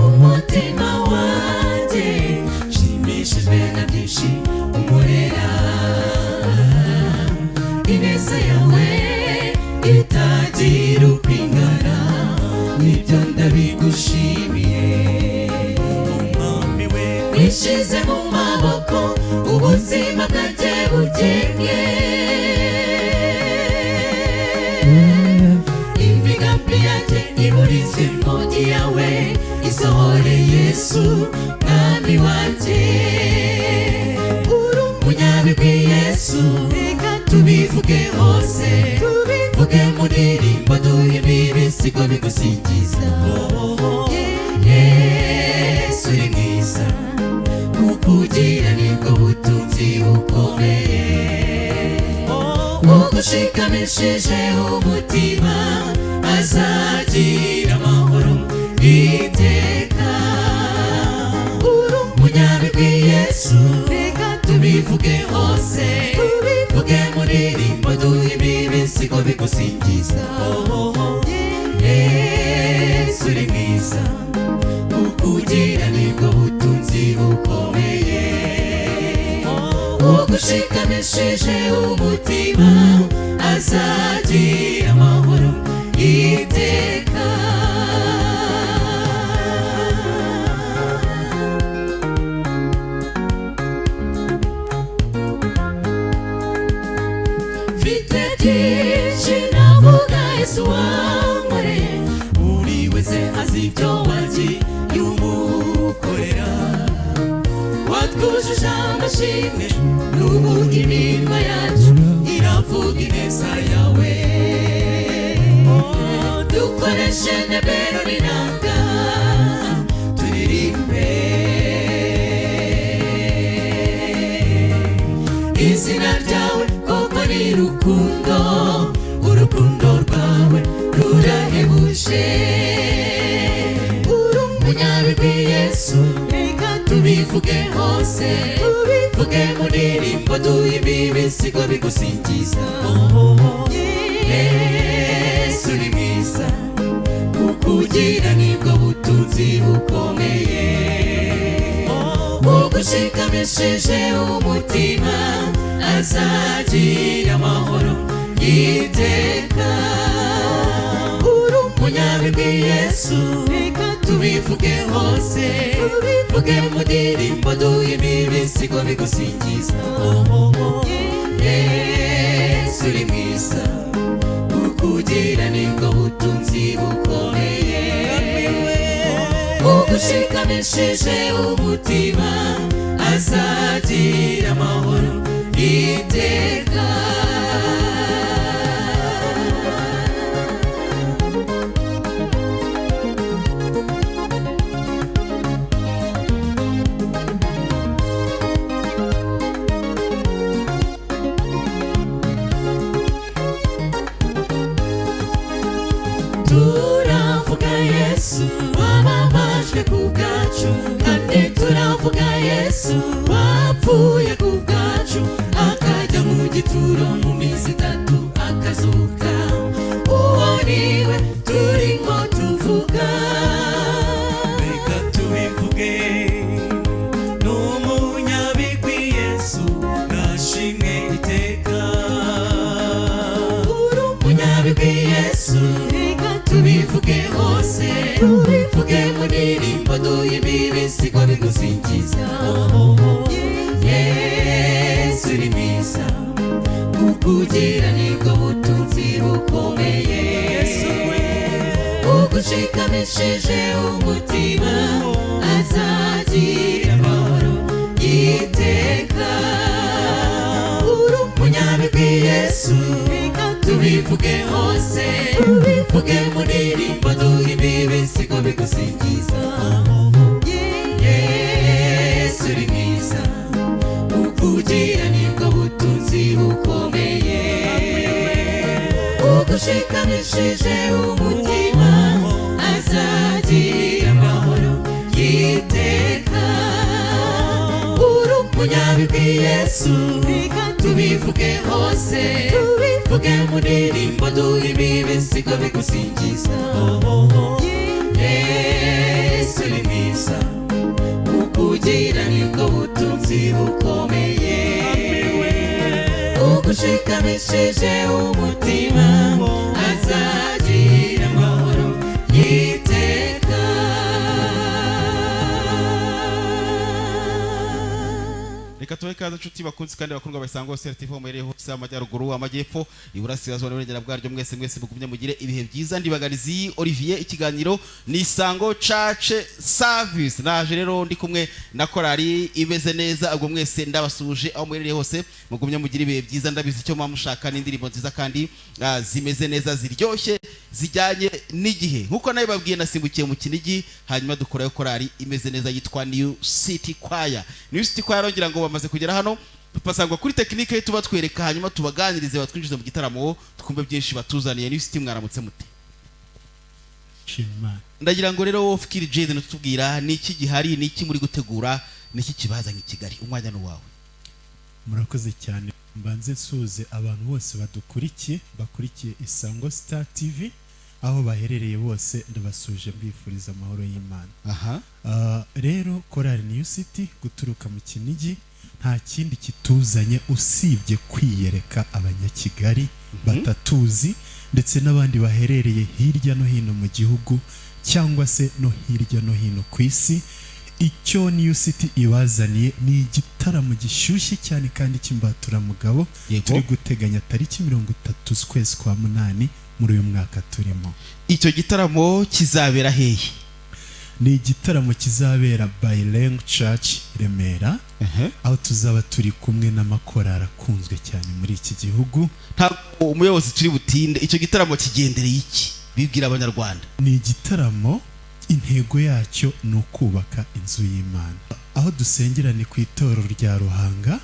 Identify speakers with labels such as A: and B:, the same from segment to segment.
A: Umutima wanjye nshimishijwe na byinshi unkorera. Ineza yawe itagira uko ingana, nibyo ndabigushimiye.
B: Umwami we,
A: Wishize mu maboko ubuzima bwanjye bugenge. Imigambi yanjye iburizemo iyawe, isohore Yesu mwami wanjye. Uri umunyabigwi Yesu, reka tubivuge hose, tubivuge mu ndirimbo, duhimbe ibisigo bigusingiza. Yesu uri mwiza, kukugira nibwo butunzi bukomeye. Ugushikamishije umutima azagira amahoro iteka. Uri umunyabigwi Yesu, reka tubivuge hose, tubivuge mu ndirimbo, duhimbe ibisigo bigusingiza. Yesu uri mwiza, kukugira nibwo butunzi bukomeye. Ugushikamishije umutima azagira amahoro iteka. Mfite byinshi navuga Yesu wankoreye, buri wese azi ibyo wagiye umukorera. Watwujuje amashimwe, n'ubu iminwa yacu iravuga ineza yawe. Dukoreshe nebero n'inanga turirimbe izina ryawe, koko ni rukundo, urukundo rwawe rurahebuje. Uri umunyabigwi Yesu, reka tubivuge hose, tubivuge mu ndirimbo, duhimbe ibisigo bigusingiza. Yesu uri mwiza, kukugira nibwo butunzi bukomeye. Ugushikamishije umutima azagira amahoro iteka. Uri umunyabigwi Yesu, reka tubivuge hose, tubivuge mu ndirimbo, duhimbe ibisigo bigusingiza. Yesu uri mwiza, kukugira nibwo butunzi bukomeye. Ugushikamishije umutima azagira amahoro iteka. Turavuga Yesu wababajwe ku bwacu, kandi turavuga Yesu wapfuye ku bwacu, akajya mu gituro mu minsi itatu akazuka. Uwo niwe turimo tuvuga.
B: Reka tubivuge, ni umunyabigwi Yesu, nashimwe iteka.
A: Uri umunyabigwi Yesu, reka tubivuge hose, tubivuge mu ndirimbo, duhimbe ibisigo bigusingiza. Yesu uri mwiza, kukugira nibwo butunzi bukomeye.
B: Yesu we,
A: Ugushikamishije umutima azagira amahoro iteka. Uri umunyabigwi Yesu, reka tubivuge hose, tubivuge mu ndirimbo, duhimbe ibisigo bigusingiza. Yesu uri mwiza, kukugira nibwo butunzi bukomeye. Ugushikamishije umutima azagira amahoro iteka. Uri umunyabigwi Yesu, reka tubivuge hose, tubivuge mu ndirimbo, duhimbe ibisigo bigusingiza. Yesu ni mwiza, ukugira nibwo butunzi bukomeye. Ugushikamishije umutima azagira amahoro y'iteka.
C: Reka tubahe ikaze inshuti bakunzi kandi bakundwa ba Isango Star TV muherereye hose, amajyaruguru, amajyepfo, iburasirazuba n'uburengera bwaryo, mwese mwese mugumye mugire ibihe byiza. Ndibaganizi Olivier, ikiganiro ni Isango Church Service. Naje rero ndi kumwe na korali imeze neza, ubwo mwese ndabasuje aho muherereye hose, mugumye mugire ibihe byiza. Ndabizi icyo muba mushaka ni indirimbo nziza kandi zimeze neza, ziryoshye, zijyanye n'igihe. Nkuko nawe babwiye, nasimbukiye mu Kinigi, hanyuma dukorayo korali imeze neza yitwa New City Choir. New City Choir ngira ngo bamaze kugera hano, basangwa kuri tekinike tuba twereka, hanyuma tubaganirize, batwinjize mu gitaramo, twumve byinshi batuzaniye. New City, mwaramutse mute?
D: Shima.
C: Ndagira ngo rero Fikiri Jaden tutubwira ni iki gihari, ni iki muri gutegura, ni iki kibazanye i Kigali. Umwanya ni uwawe.
D: Murakoze cyane. Mbanze nsuhuze abantu bose badukurikiye, bakurikiye Isango Star TV aho baherereye bose, ndabasuje mbifuriza amahoro y'Imana.
C: Aha.
D: Rero korali New City guturuka mu Kinigi nta kindi kituzanye usibye kwiyereka Abanyakigali batatuzi ndetse n'abandi baherereye hirya no hino mu gihugu cyangwa se no hirya no hino ku isi. Icyo New City ibazaniye ni igitaramo gishyushye cyane kandi cy'imbaturamugabo.
C: Yego.
D: Turi guteganya tariki 30 z'ukwezi kwa 8 muri uyu mwaka turimo.
C: Icyo gitaramo kizabera hehe?
D: Ni igitaramo kizabera Bilingue Church Remera, aho tuzaba turi kumwe n'amakorali akunzwe cyane muri iki gihugu.
C: Ntabwo umuyobozi turi butinde, icyo gitaramo kigendereye iki? Bibwira Abanyarwanda.
D: Ni igitaramo intego yacyo ni ukubaka inzu y'Imana. Aho dusengera ni ku itorero rya Ruhanga,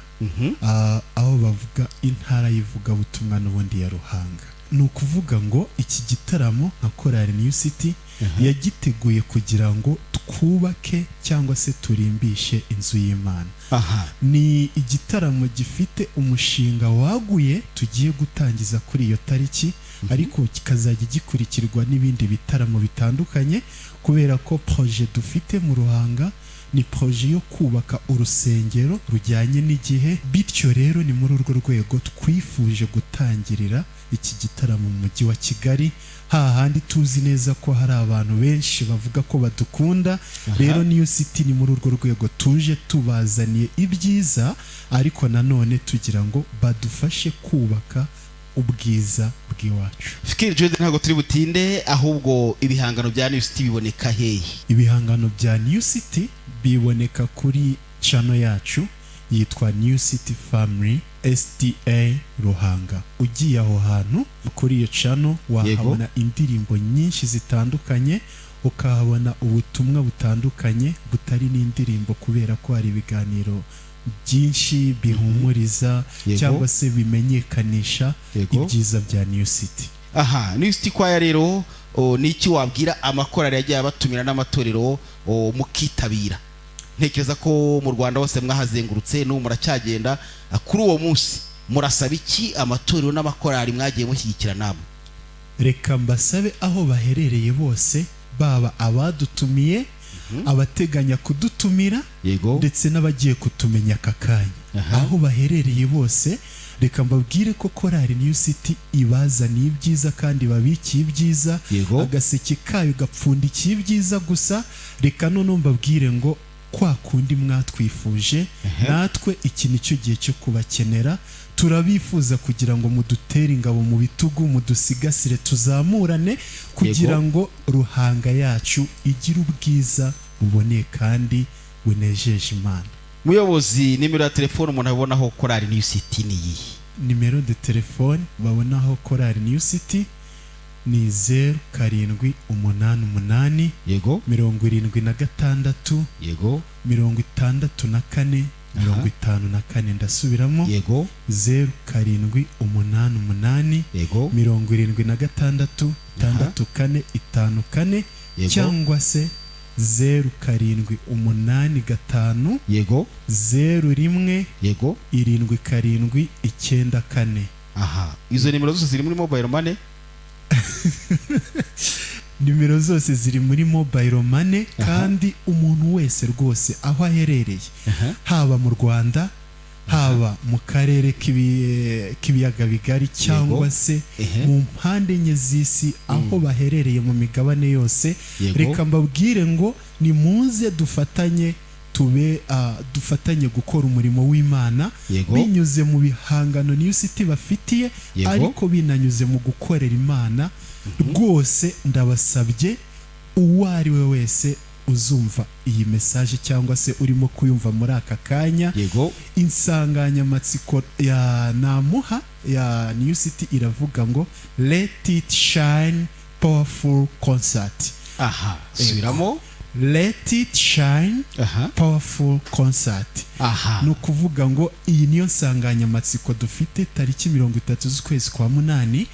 D: aho bavuga intara y'ivugabutumwa n'ubundi ya Ruhanga. Ni ukuvuga ngo iki gitaramo nka korali New City yagiteguye kugira ngo twubake cyangwa se turimbishe inzu y'Imana.
C: Aha.
D: Ni igitaramo gifite umushinga waguye tugiye gutangiza kuri iyo tariki, ariko kikazajya gikurikirwa n'ibindi bitaramo bitandukanye, kubera ko projet dufite mu Ruhanga ni projet yo kubaka urusengero rujyanye n'igihe. Bityo rero ni muri urwo rwego twifuje gutangirira iki gitaramo mu mujyi wa Kigali, hahandi tuzi neza ko hari abantu benshi bavuga ko badukunda. Rero New City ni muri urwo rwego tuje tubazaniye ibyiza, ariko nanone tugira ngo badufashe kubaka ubwiza bw'iwacu.
C: Fikiri Jaden, ntabwo turi butinde, ahubwo ibihangano bya New City biboneka hehe?
D: Ibihangano bya New City biboneka kuri channel yacu yitwa New City Family SDA Ruhanga. Ugiye aho hantu kuri iyo channel wahabona indirimbo nyinshi zitandukanye, ukahabona ubutumwa butandukanye butari n'indirimbo, kubera ko hari ibiganiro byinshi bihumuriza cyangwa se bimenyekanisha ibyiza bya New City.
C: Aha, New City Choir rero, ni iki wabwira amakorali yagiye abatumira n'amatorero mukitabira? Ntekereza ko mu Rwanda hose mwahazengurutse, n'ubu muracyagenda. Kuri uwo munsi murasaba iki amatorero n'amakorali mwagiye mushyigikira namwe?
D: Reka mbasabe aho baherereye bose, baba abadutumiye, abateganya kudutumira,
C: Yego.
D: ndetse n'abagiye kutumenya aka kanya, aho baherereye bose, reka mbabwire ko korali New City ibazaniye ibyiza kandi babikiye ibyiza.
C: Yego.
D: Agaseke kayo gapfundikiye ibyiza gusa. Reka noneho mbabwire ngo kwa kundi mwatwifuje, natwe iki nicyo gihe cyo kubakenera. Turabifuza kugira ngo mudutere ingabo mu bitugu, mudusigasire, tuzamurane kugira ngo Ruhanga yacu igire ubwiza buboneye kandi bunejeje Imana.
C: Muyobozi, nimero ya telefone umuntu abonaho korali New City ni iyihe?
D: Nimero de telefone babonaho korali New City ni 0 7 8 8
C: Yego.
D: 76
C: Yego.
D: 64 54. Ndasubiramo.
C: Yego.
D: 0 7 8 8
C: Yego.
D: 76 64 54,
C: Yego.
D: cyangwa se 0 7 8 5
C: Yego.
D: 0 1
C: Yego.
D: 7 7 9 4.
C: Aha, izo nimero zose ziri muri mobile money?
D: Nimero zose ziri muri mobile money, kandi umuntu wese rwose aho aherereye, haba mu Rwanda, haba mu karere k'ibiyaga bigari, cyangwa se mu mpande enye z'isi, aho baherereye mu migabane yose, reka mbabwire ngo nimuze dufatanye, tube dufatanye gukora umurimo w'Imana binyuze mu bihangano New City bafitiye, ariko binanyuze mu gukorera Imana. Rwose ndabasabye, uwo ari we wese uzumva iyi message cyangwa se urimo kuyumva muri aka kanya, insanganyamatsiko ya namuha ya New City iravuga ngo "Let it shine powerful concert".
C: Aha, subiramo.
D: "Let it shine powerful concert". Ni ukuvuga ngo iyi niyo nsanganyamatsiko dufite tariki 30 z'ukwezi kwa munani.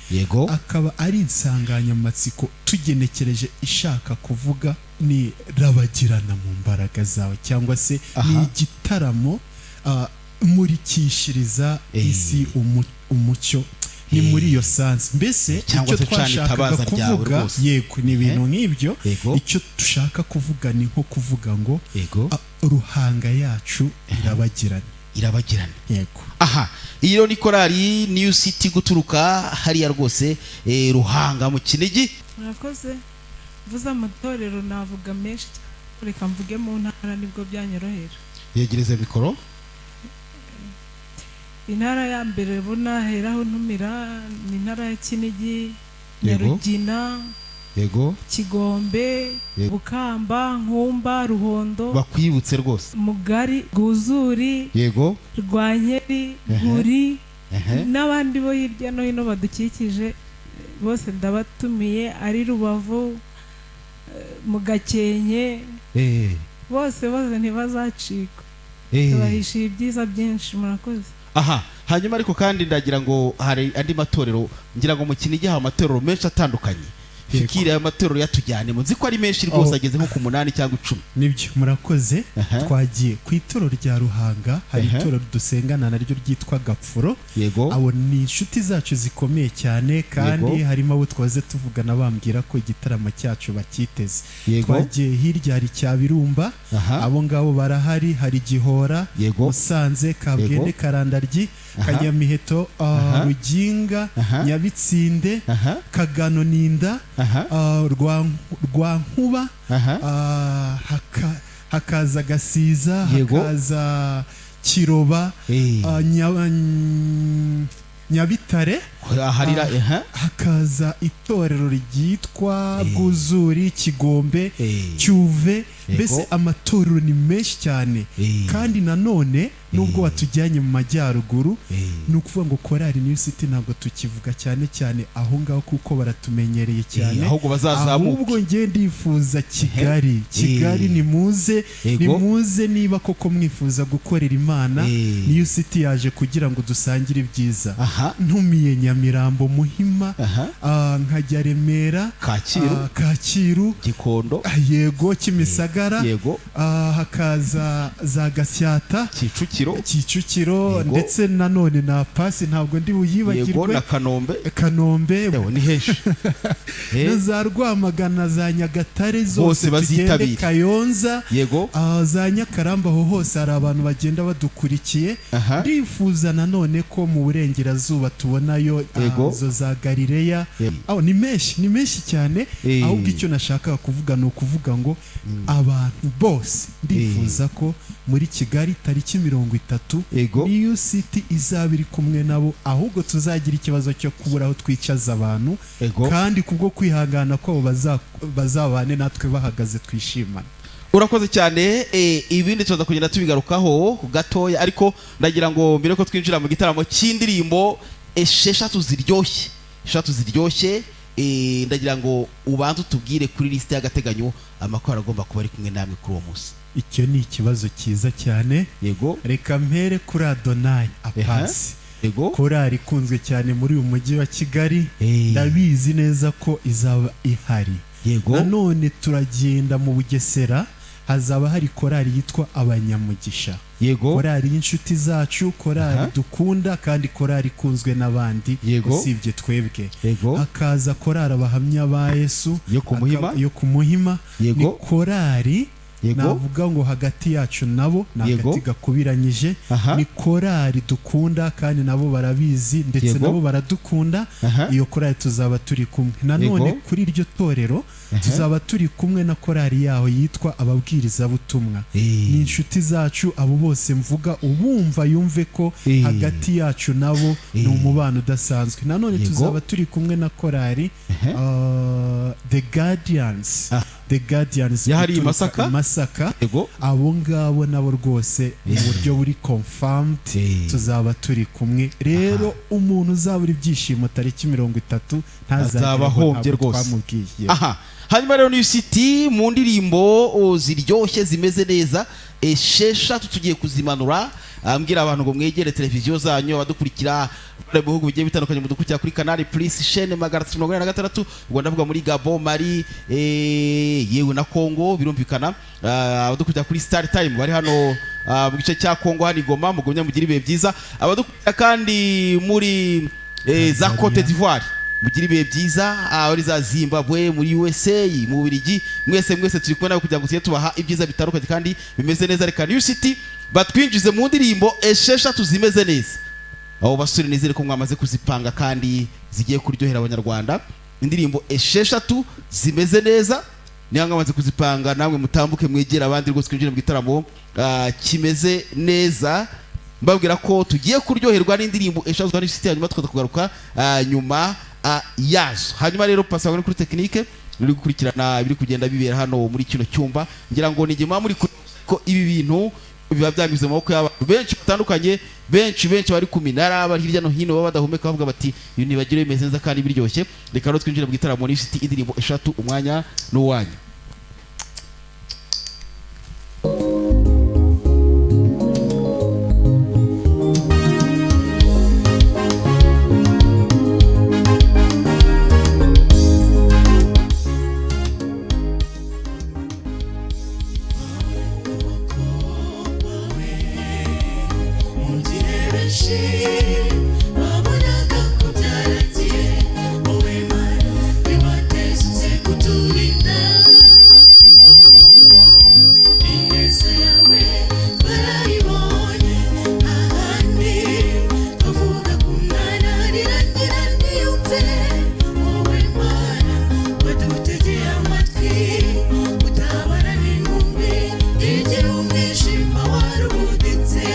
D: Akaba ari insanganyamatsiko tugenekereje ishaka kuvuga ni "Rabagirana mu mbaraga zawe", cyangwa se ni igitaramo murikishiriza isi umucyo. Ni muri iyo sens mbese.
C: Cyangwa
D: Icyo
C: se cana
D: twashakaga
C: itabaza ryawe
D: kuvuga,
C: rwose.
D: yego, ni ibintu nk'ibyo. Icyo dushaka kuvuga ni nko kuvuga ngo Ruhanga yacu irabagirana.
C: Irabagirana.
D: Yego.
C: Aha, iyi rero ni korali New City guturuka hariya rwose Ruhanga mu Kinigi.
E: Murakoze. Mvuze amatorero navuga menshi cyane, reka mvuge mu ntara nibwo byanyorohera.
C: Yegereze mikoro.
E: Intara ya mbere bunaheraho ntumira ni intara ya Kinigi, Nyarugina, Kigombe, Bukamba, Nkumba, Ruhondo.
C: Bakwibutse rwose.
E: Mugari, Bwuzuri, Rwankeri, Guri, n'abandi bo hirya no hino badukikije bose ndabatumiye, ari Rubavu, mu Gakenke, bose bose ntibazacikwa. Tubahishiye ibyiza byinshi. Murakoze.
C: Aha, hanyuma ariko kandi ndagira ngo hari andi matorero, ngira ngo mu Kinigi haba amatorero menshi atandukanye. Fikiri, ayo matorero yatujyanemo, nzi ko ari menshi rwose, ageze nko ku 8 cyangwa 10.
D: Nibyo, murakoze. Twagiye ku itorero rya Ruhanga, hari itorero dusengana naryo ryitwa Gapfuro. Abo ni inshuti zacu zikomeye cyane, kandi harimo abo twaze tuvugana bambwira ko igitaramo cyacu bakiteze. Twagiye hirya, hari Cyabirumba, abo ngabo barahari, hari Gihora, Musanze, Kabwende, Karandaryi, Kanyamiheto, Ruginga, Nyabitsinde, Kagano, Ninda, Rwankuba, hakaza Gasiza, hakaza Kiroba, Nyabitare,
C: Harira.
D: Hakaza itorero ryitwa Bwuzuri, Kigombe, Cyuve. Mbese amatorero ni menshi cyane. Kandi nanone nubwo watujyanye mu majyaruguru, ni ukuvuga ngo korali New City ntabwo tukivuga cyane cyane aho ngaho kuko baratumenyereye cyane.
C: Ahubwo bazazamuke.
D: Ahubwo ngiye ndifuza Kigali. Kigali, nimuze, nimuze niba koko mwifuza gukorera Imana. New City yaje kugira ngo dusangire ibyiza. Ntumiye Nyamirambo, Muhima, nkajya Remera,
C: Kacyiru.
D: Kacyiru,
C: Gikondo.
D: Yego, Kimisagara, hakaza za Gasyata,
C: Kicukiro.
D: Kicukiro, ndetse nanone na Pasi ntabwo ndi buyibagirwe.
C: Na Kanombe.
D: Kanombe.
C: Yewe, ni henshi.
D: Na za Rwamagana, za Nyagatare
C: Bose
D: zose tugende,
C: bazitabire.
D: Kayonza, za Nyakaramba, aho hose hari abantu bagenda badukurikiye. Ndifuza nanone ko mu burengerazuba tubonayo izo za Galileya. Aho ni menshi, ni menshi cyane. Ahubwo icyo nashakaga kuvuga ni ukuvuga ngo abantu bose ndifuza ko muri Kigali tariki 30 New City izaba iri kumwe nabo, ahubwo tuzagira ikibazo cyo kubura aho twicaza abantu, kandi kubwo kwihangana kwabo bazabane natwe bahagaze twishimane.
C: Urakoze cyane. Ibindi tuza kugenda tubigarukaho gatoya, ariko ndagira ngo mbere ko twinjira mu gitaramo cy'indirimbo 6 ziryoshye, 6 ziryoshye, ndagira ngo ubanze utubwire kuri lisite y'agateganyo amakorali agomba kuba ari kumwe namwe kuri uwo munsi.
D: Icyo ni ikibazo cyiza cyane. Reka mpere kuri Adonayi Apasi, korali ikunzwe cyane muri uyu mujyi wa Kigali. Ndabizi neza ko izaba ihari. Nanone turagenda mu Bugesera, Hazaba hari korali yitwa Abanyamugisha,
C: Yego.
D: korali y'inshuti zacu, korali dukunda kandi korali ikunzwe n'abandi usibye twebwe.
C: Yego.
D: Hakaza korali Abahamya ba Yesu
C: Yo ku Muhima.
D: Yo ku Muhima.
C: Yego.
D: Ni korali
C: Yego.
D: navuga ngo hagati yacu nabo ni agati gakubiranyije. Ni korali dukunda kandi nabo barabizi, ndetse nabo baradukunda. Iyo korali tuzaba turi kumwe. Nanone kuri iryo torero tuzaba turi kumwe na korali yaho yitwa Ababwirizabutumwa. Ni inshuti zacu abo bose mvuga, ubumva yumve ko hagati yacu nabo ni umubano udasanzwe. Nanone tuzaba turi kumwe na korali The Guardians. The Guardians
C: Yahariye
D: ituruka
C: Masaka?
D: i Masaka.
C: Yego.
D: Abo ngabo nabo rwose mu buryo buri confirmed tuzaba turi kumwe. Rero umuntu uzabura ibyishimo tariki 30 ntazagire
C: Azaba
D: ngo
C: ahombye
D: ntabwo
C: rwose.
D: twamubwiye.
C: Aha, hanyuma rero New City, mu ndirimbo ziryoshye zimeze neza 6 tugiye kuzimanura. Mbwira abantu ngo mwegere televiziyo zanyu, abadukurikira bari mu bihugu bigiye bitandukanye, mudukurikira kuri Canal Plus chaîne 386, ubwo ndavuga muri Gabon, Mali, yewe na Congo birumvikana. Abadukurikira kuri Star Time bari hano mu gice cya Congo hano i Goma, mugumye mugire ibihe byiza. Abadukurikira kandi muri za
D: Tanzania.
C: Cote d'Ivoire, mugire ibihe byiza. Muri za Zimbabwe, muri USA, mu Bubiligi, mwese mwese turi kumwe nawe kugira ngo tujye tubaha ibyiza bitandukanye kandi bimeze neza. Reka New City batwinjize mu ndirimbo 6 zimeze neza. Abo basore nizere ko mwamaze kuzipanga kandi zigiye kuryohera Abanyarwanda. Indirimbo 6 zimeze neza, niba mwamaze kuzipanga namwe mutambuke mwegere abandi rwose, twinjire mu gitaramo kimeze neza. Mbabwira ko tugiye kuryoherwa n'indirimbo 6 za New City, hanyuma tukaza kugaruka nyuma yazo. Hanyuma rero pasa kuri tekinike uri gukurikirana ibiri kugenda bibera hano muri kino cyumba. Ngira ngo ni muba muri ko ibi bintu biba byanyuze mu maboko y'abantu benshi batandukanye, benshi benshi bari ku minara, bari hirya no hino, baba badahumeka bavuga bati ibintu ntibagire bimeze neza kandi biryoshye. Reka rero twinjire mu gitaramo New City, indirimbo 6, umwanya n'uwanyu.
A: Mu gihe benshi babonaga ko byarangiye, wowe Mana ntiwatezutse kuturinda. Ineza yawe twarayibonye, ahandi twavuga ku mwana rirangira ntiyumve. Wowe Mana wadutegeye amatwi, utabara n'inkumbi igira umwijima warubuditse,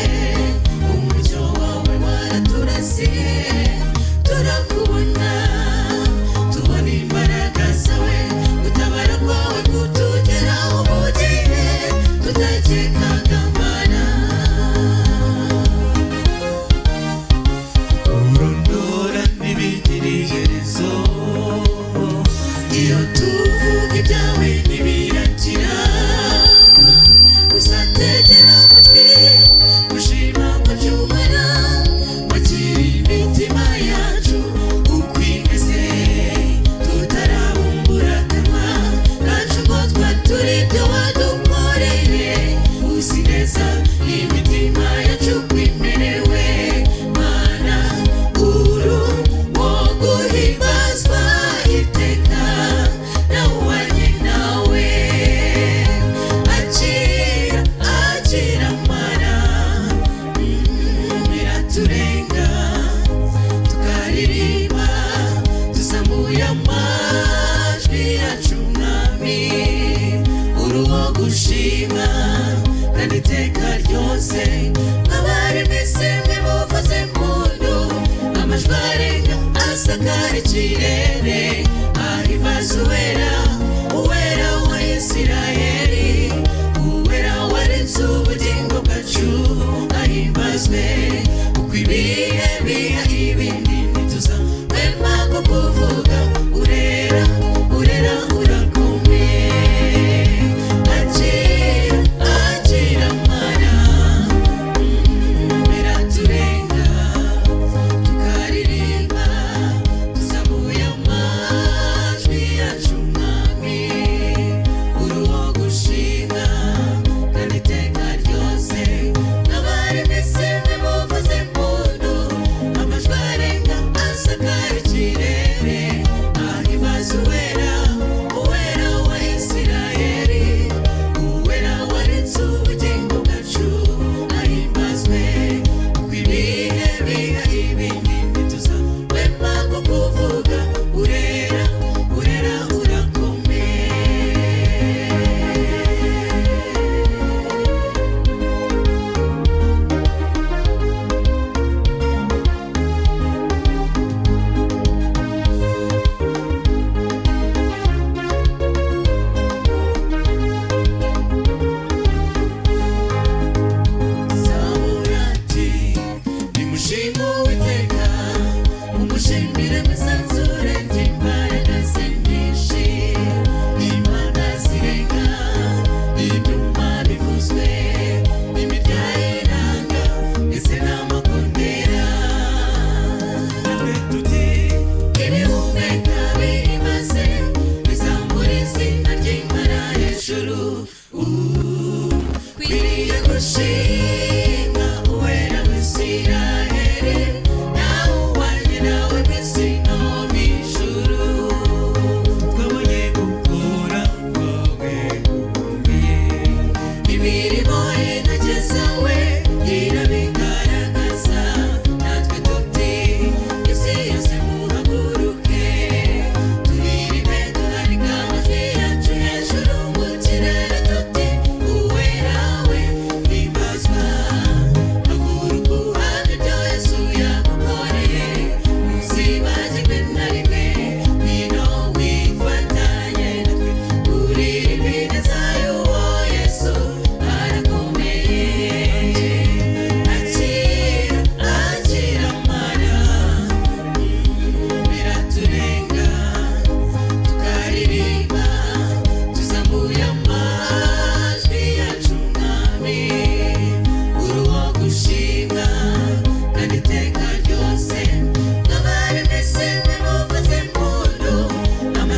A: umucyo wawe waraturasiye, turakubona, tubona imbaraga zawe, gutabara kwawe kutugeraho mu gihe tutakekaga, Mana.
B: Urondora ntibigira iherezo.
A: Iyo tuvuga ibyawe ntibirangira, uzategera amatwi gushima kwacyumara, wakira imitima yacu uko imeze, tutarabumbura akanwa kacu ngo twature ibyo wadukoreye. Uzi neza imitima yacu uko imerewe. Mana, uru wo guhimbazwa iteka, nawe wanjye nawe.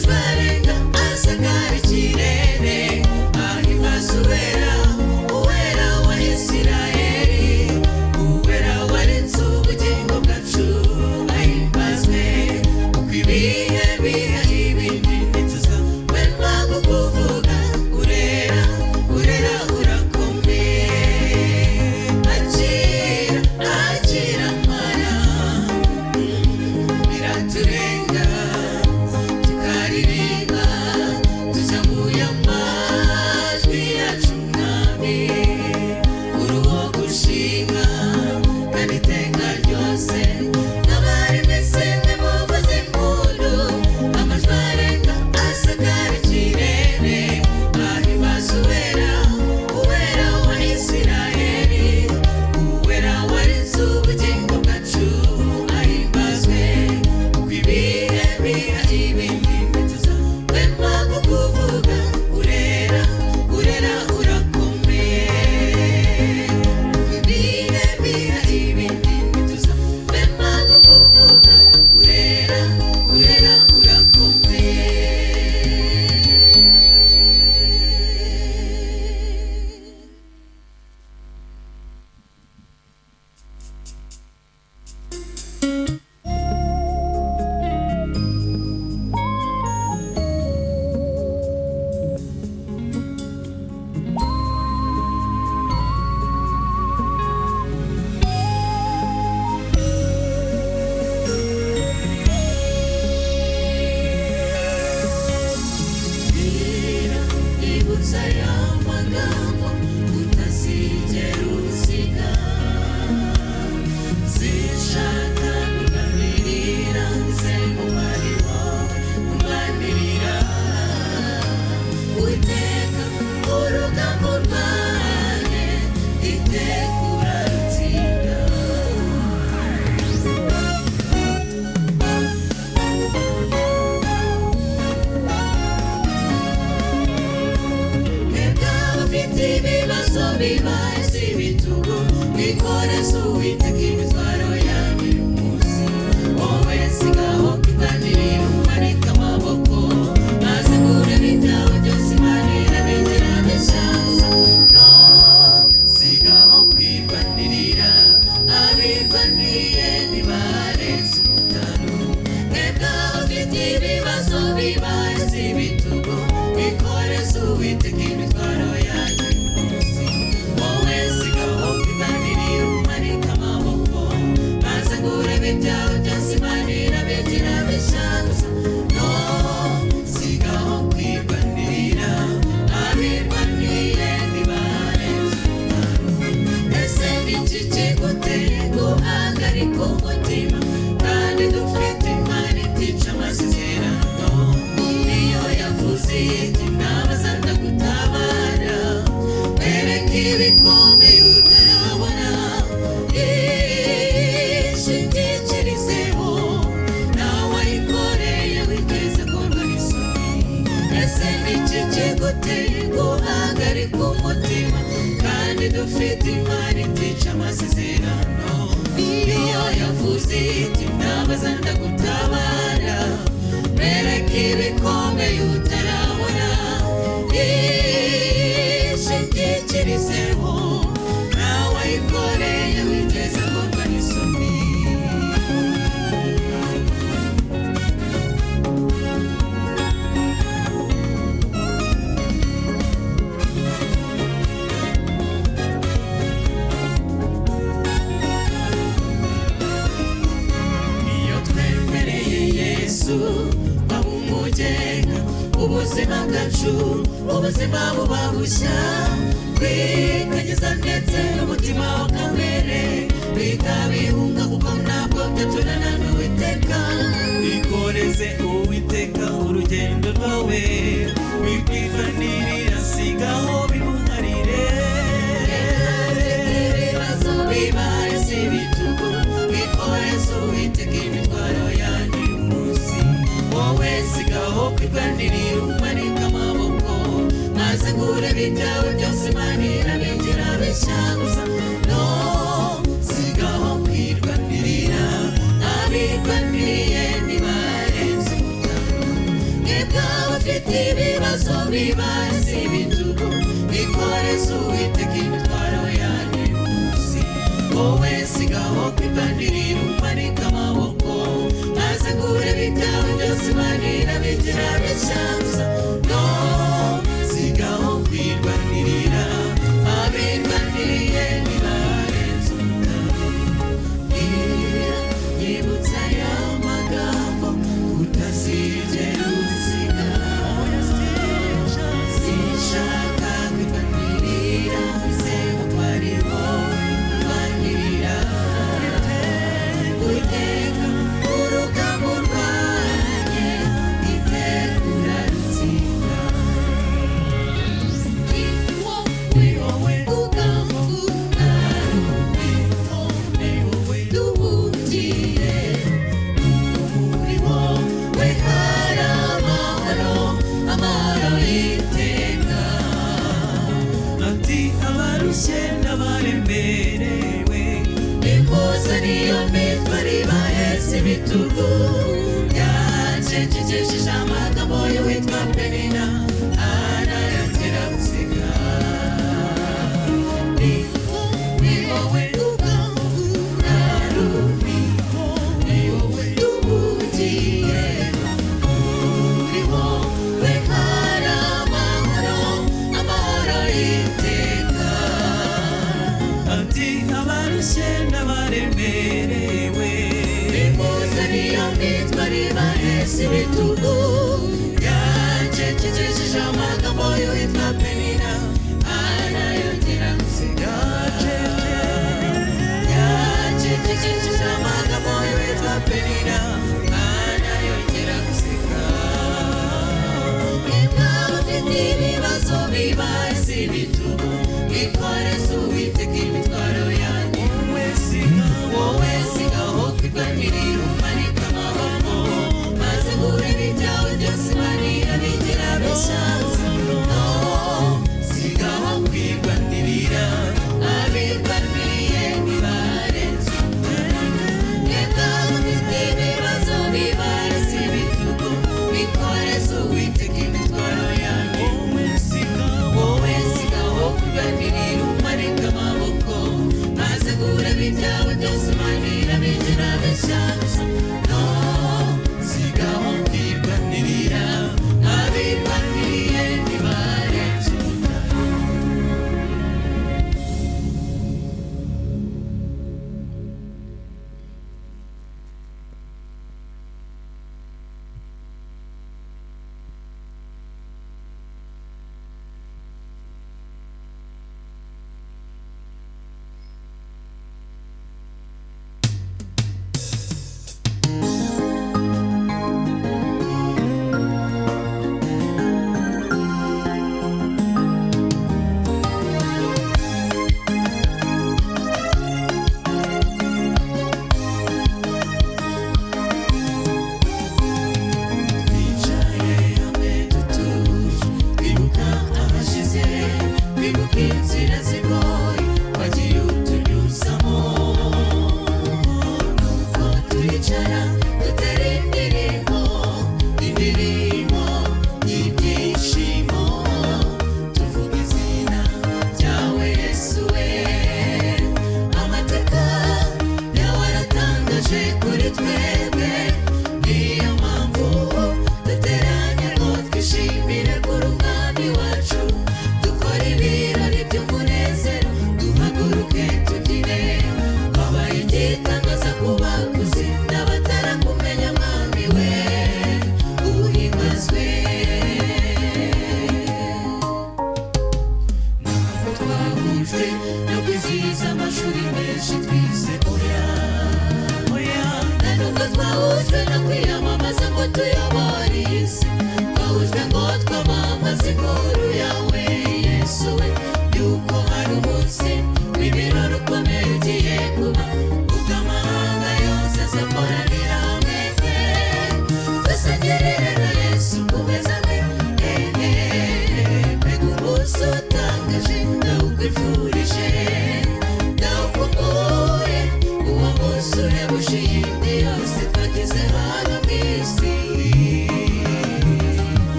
A: Amajwi arenga asakara ikirere, ahimbaza Uwera, Uwera wa Isirayeli, Uwera warenze ubugingo bwacu, ahimbazwe. Uko ibihe biha ibindi ntituzahwema kukuvuga, urera, urera, urakomeye. Akira, akira Mana, biraturenga tukaririmba, tuzamuye amajwi yacu Mwami, uri uwo gushimwa kandi iteka ryose. N'abari mwese mwe muvuze impundu, amajwi arenga asakara ikirere, ahimbaza Uwera, Uwera wa Isirayeli, Uwera warinze ubugingo bwacu, ahimbazwe. Uko ibihe biha ibindi ntituzahwema kukuvuga, urera, urera, urakomeye. Uko ibihe biha ibindi ntituzahwema kukuvuga, urera, urera, urakomeye. Bwira, ibutsa aya magambo utazigera usiga. Sinshaka kuganirira nze umubari wawe umwanirira. Uwiteka urugamba urwanye, iteka urarutsinda. Mwebwe abafite ibibazo bibaye si ibitugu, mwikoreze Uwiteka imitwaro yanyu uyu munsi. Wowe sigaho kwirwanirira, umanike amaboko, maze ngurebe ibyawe byose Imana irabigira bishya. No, sigaho kwirwanirira, abirwaniye ntibarenze umutaru. Mwebwe abafite ibibazo bibaye si ibitugu, mwikoreze Uwiteka imitwaro yanyu uyu munsi. Wowe sigaho kwirwanirira, umanike amaboko, maze ngurebe ibyawe byose Imana irabigira bishya gusa. No, sigaho kwirwanirira, abirwaniye ntibarenze umutaru. Ese ni iki kiguteye guhagarika umutima, kandi dufite Imana itica amasezerano? Niyo yavuze iti nabaza ndagutabara, wereke ibikomeye utarabona, ishingikirizeho nawe wayikoreye wigeze korwa n'isoni. Ese ni iki kiguteye guhagarika umutima, kandi dufite Imana itica amasezerano? Niyo yavuze iti nabaza ndagutabara, bereke ibikomeye utarabona, ishingikirizeho nawe wayikoreye wigeze korwa n'isoni. Iyo twemereye Yesu aba umugenga, ubuzima bwacu ubuzima buba bushya, twikageza ndetse n'umutima wa kamere bihita bihunga, kuko ntabwo byaturana n'Uwiteka.
B: Ikoreze Uwiteka urugendo rwawe, wikwifanirira sigaho bimuharire.
A: Ibibazo bibaye si ibitugu, bikoreze Uwiteka imitwaro yanyu uyu munsi. Wowe sigaho kwirwanirira, umanike amaboko, maze ngurebe ibyawe byose Imana irabigira bishya gusa. No, sigaho kwirwanirira, abirwaniriye ntibarenze umutaru. ufite ibibazo bibaze ibitugu, ikoreze Uwiteka imitwaro yanyu uyu munsi. Wowe sigaho kwirwanirira umanike amaboko, maze ngurebe ibyawe byose Imana irabigira bishyashya. No sigaho kwirwanirira, abirwaniriye ntibarenze umutaru. Bwira nyibutsa aya magambo utazigera usiga. Sinshaka kwirwanirira, nizeye ko ari wowe urwanirira. Uwiteka urugamba urwanye, iteka urarutsinda. Ni wowe rugamba urwanye, duhungiye muri wowe hari amahoro, amahoro y'iteka.
B: Ati abarushye n'abaremerewe,
A: Nimuze niyo mitwaro ibahetse ibitugu, yacecekesheje amagambo y'uwitwa Penina, arayongera guseka. Ni wowe rugamba urarumi, ni wowe duhugiye, muri wowe hari amahoro, amahoro y'iteka.
B: Ati abarushye n'abaremerewe,
A: Nimuze niyo mitwaro ibahetse ibitugu, yacecekesheje amagambo y'uwitwa Penina, arayongera guseka. Yacecekesheje amagambo y'uwitwa Penina, arayongera guseka. Nimba ufite ibibazo bibaze ibitugu, ikoreze Uwiteka imitwaro yanyu. Wowe sigaho kwirwanirira umanike amaboko, maze ngurebe ibyawe byose Imana irabigira bishyashya. No sigaho kwirwanirira, abirwaniriye ntibarenze umutaru. Nimba ufite ibibazo bibaze ibitugu, bikoreze Uwiteka imitwaro yanyu. Wowe sigaho kurwanirira umanike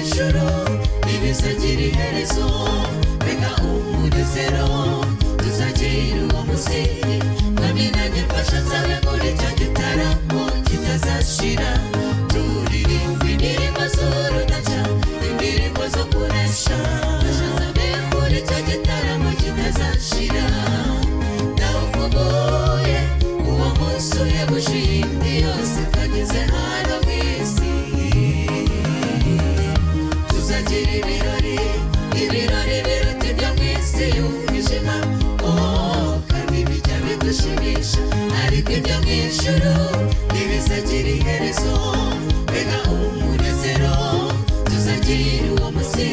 A: ijuru ntibizagira iherezo, mbega umunezero tuzagira uwo munsi. Mwami nanjye mfasha nzabe muri icyo gitaramo kitazashira, turirimba indirimbo z'urudaca, indirimbo zo kunesha. Mfasha nzabe muri icyo gitaramo kitazashira. Ndawukumbuye uwo munsi uhebuje iyindi yose twageze hano mu isi. Tuzagira ibirori, ibirori biruta ibyo mu isi y'umwijima, oh kandi bijya bidushimisha, ariko ibyo mu ijuru ntibizagira iherezo, mbega umunezero tuzagira uwo munsi.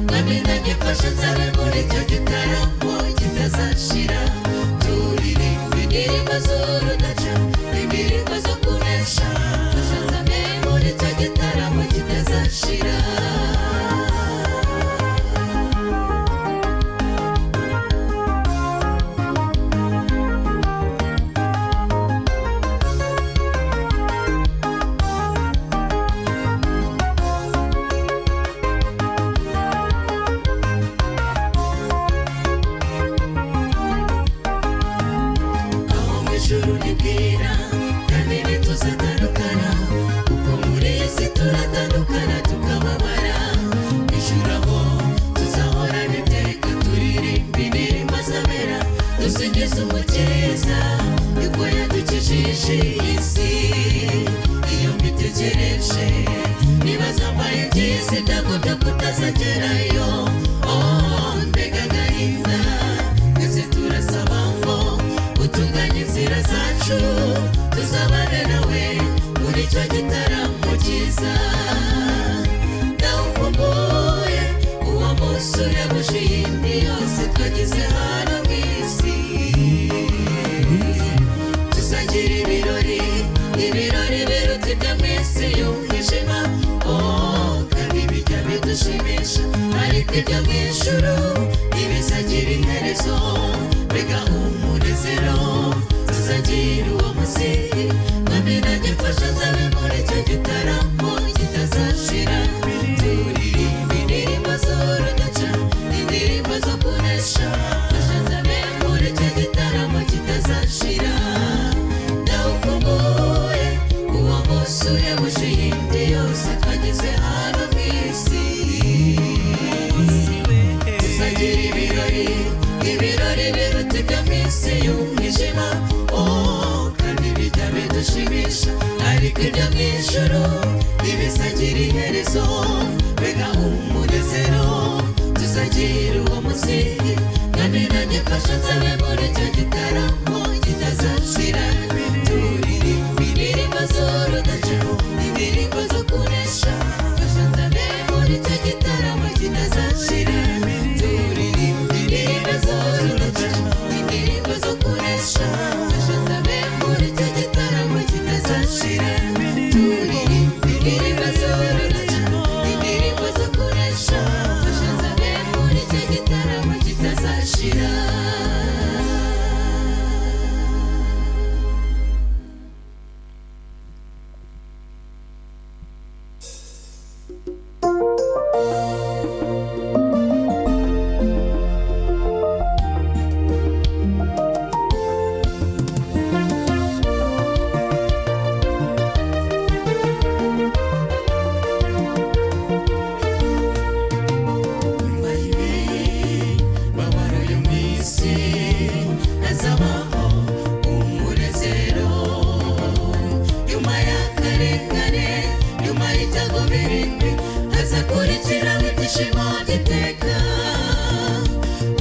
A: Mwami nanjye mfasha nzabe muri icyo gitaramo kitazashira, turirimba indirimbo z'urudaca, indirimbo zo kunesha. Mfasha nzabe muri icyo gitaramo kitazashira. Aho mu ijuru nibwira kandi ntituzatandukana, kuko muri iyi si turatandukana tukababara. Ijuru aho tuzahorana iteka, turirimba indirimbo z'abera, dusingiza Umukiza yuko yadukijije iyi si. Iyo mbitekereje nibaza mbaye byiza ibyago byo kutazagerayo, oh mbega agahinda. Twese turasaba ngo utunganye inzira zacu, tuzabane nawe muri icyo gitaramo cyiza. Ndawukumbuye uwo munsi uhebuje iyindi yose twagize hano mu isi. Tuzagira ibirori, ibirori biruta ibyo mu isi y'umwijima, oh kandi bijya bidushimisha, ariko ibyo mu ijuru ntibizagira iherezo, mbega umunezero tuzagira uwo munsi. Mwami nanjye mfasha nzabe muri icyo gitaramo kitazashira, turirimba indirimbo z'urudaca, indirimbo zo kunesha. Mfasha nzabe muri icyo gitaramo kitazashira. Ndawukumbuye uwo munsi uhebuje iyindi yose twageze hano mu isi. Tuzagira ibirori, ibirori biruta ibyo mu isi y'umwijima, oh kandi bijya bidushimisha, ariko ibyo mu ijuru ntibizagira iherezo, mbega umunezero tuzagira uwo munsi. Mwami nanjye mfasha nzabe muri icyo gitaramo kitazashira, turirimba indirimbo z'urudaca, indirimbo zo kunesha. Mfasha nzabe muri icyo gitaramo kitazashira, turirimba indirimbo z'urudaca, indirimbo zo kunesha. Mfasha nzabe muri icyo gitaramo kitazashira, turirimba indirimbo z'urudaca, indirimbo zo kunesha. Mfasha nzabe muri icyo gitaramo kitazashira. Nyuma y'imibabaro yo mu isi hazabaho umunezero, nyuma y'akarengane, nyuma y'ibyago birindwi hazakurikiraho ibyishimo by'iteka.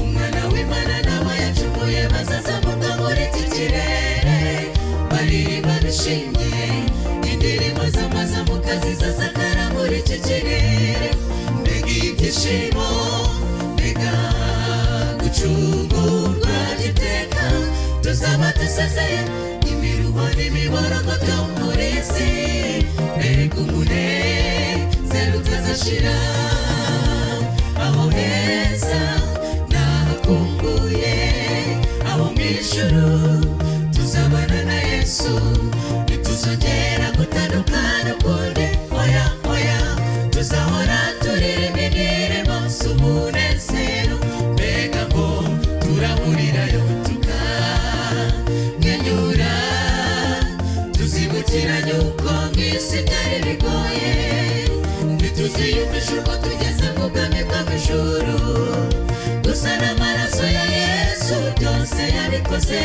A: Umwana w'Imana n'abo yacumuye bazazamurwa muri iki kirere, baririmba bishimye indirimbo z'amazamuka zizasakara muri iki kirere. Mbega ibyishimo, mbega gucungurwa by'iteka, tuzaba dusezeye imiruho n'imiborogo byo muri iyi si. Mbega umunezero utazashira, aho heza nahakumbuye, aho mu ijuru tuzabana na Yesu, ntituzongera gutandukana ukundi, oya oya, tuzahora. byari bigoye, ntituziyumvisha uko tugeze mu bwami bw'amajuru. Gusa n'amaraso ya Yesu byose yabikoze.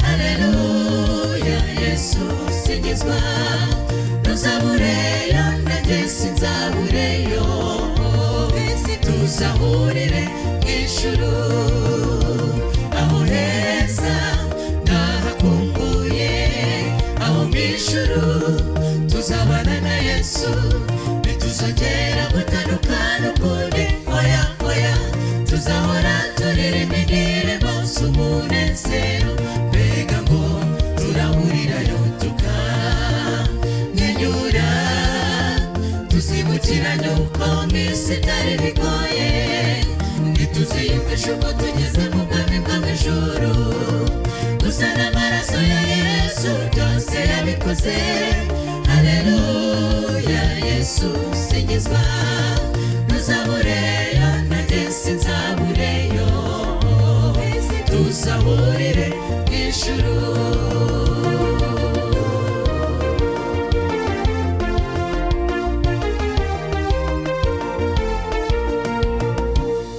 A: Haleluya, Yesu singizwa. Ntuzabureyo nanjye sinzabureyo, tuzahurire mu ijuru. Aho heza ndahakumbuye, aho mu ijuru tuzabana na Yesu, ntituzongera gutandukana ukundi. Oya oya, tuzahora turirimba indirimbo z'umunezero. Mbega ngo turahurirayo tukamwenyura, tuzibukiranye uko mu isi byari bigoye, ntituziyumvisha uko tugeze mu bwami bw'amajuru. Gusa n'amaraso ya Yesu byose yabikoze. Haleluya, Yesu singizwa. Ntuzabureyo nanjye sinzabureyo, tuzahurire mu ijuru.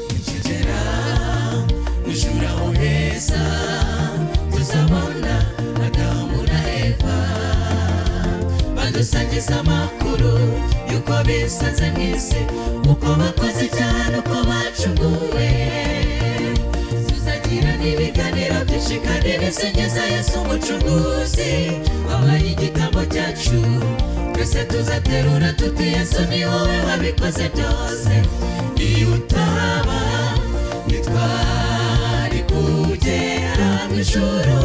A: Nikigera ijuru aho heza, tuzabona Adamu na Eva badusangiza amakuru y'uko bisanze mu isi, uko bakoze icyaha n'uko bacunguwe. Tuzagira n'ibiganiro byinshi kandi bisingiza Yesu umucunguzi wabaye igitambo cyacu. Twese tuzaterura tuti Yesu ni wowe wabikoze byose. Iyo utaba ntitwari kugera mu ijuru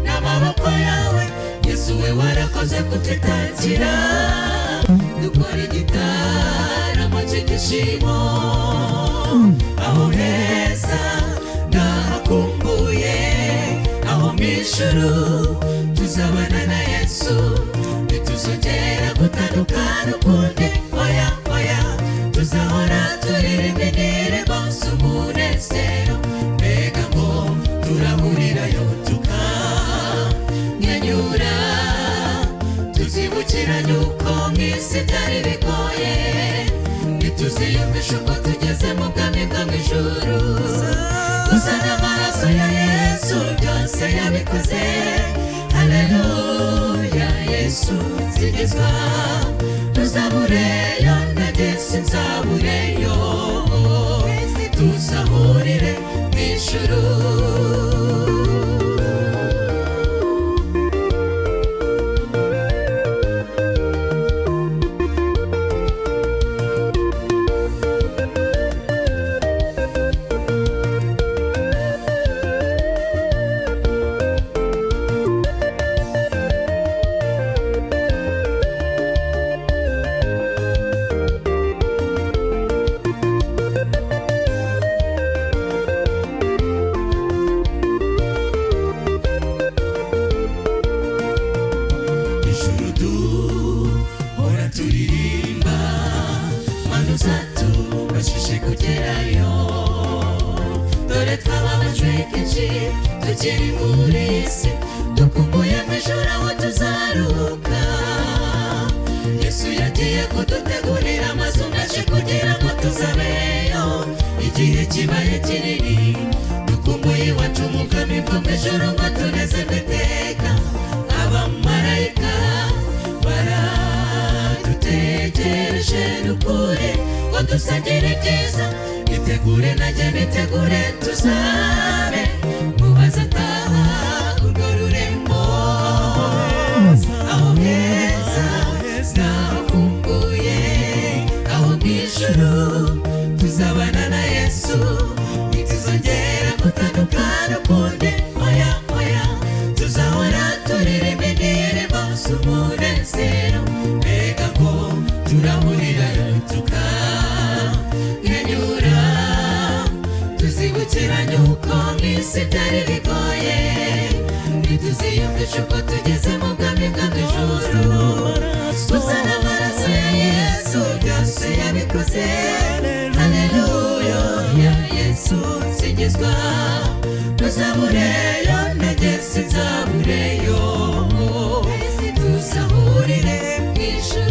A: n'amaboko yawe. Yesu we warakoze kutwitangira, dukora igitaramo cy'ibyishimo. Aho heza ndahakumbuye, aho mu ijuru tuzabana na Yesu, ntituzongera gutandukana ukundi. Oya oya, tuzahora turirimba indirimbo z'umunezero. Mbega ngo turahurirayo tukamwenyura, tuzibukiranye uko mu isi byari bigoye, ntituziyumvisha uko tugeze mu bwami bw'amajuru. Gusa n'amaraso ya Yesu byose yabikoze. Haleluya, Yesu singizwa. Ntuzabureyo nanjye sinzabureyo, tuzahurire mu ijuru. Ijuru duhora turirimba, mana uzatubashije kugerayo. Dore twababajwe kenshi tukiri muri iyi si, dukumbuye mu ijuru aho tuzaruhuka. Yesu yagiye kudutegurira amazu menshi kugira ngo tuzabeyo igihe kibaye kinini. Dukumbuye iwacu mu bwami bwo mu ijuru ngo tunezerwe iteka. Abamarayika baradutegereje n'ukuri ngo dusangire ibyiza. Itegure nanjye nitegure tuzabe mu bazataha urwo rurembo. Aho heza ndahakumbuye, aho mu ijuru tuzabana na Yesu, ntituzongera gutandukana ukundi. Oya oya, tuzahora turirimba indirimbo z'umunezero. Mbega ngo turahurirayo tukamwenyura, tuzibukiranye uko mu isi byari bigoye, ntituziyumvisha uko tugeze mu bwami bw'amajuru. Gusa n'amaraso ya Yesu byose yabikoze. Haleluya, Yesu singizwa. Ntuzabureyo nanjye sinzabureyo, tuzahurire mu ijuru.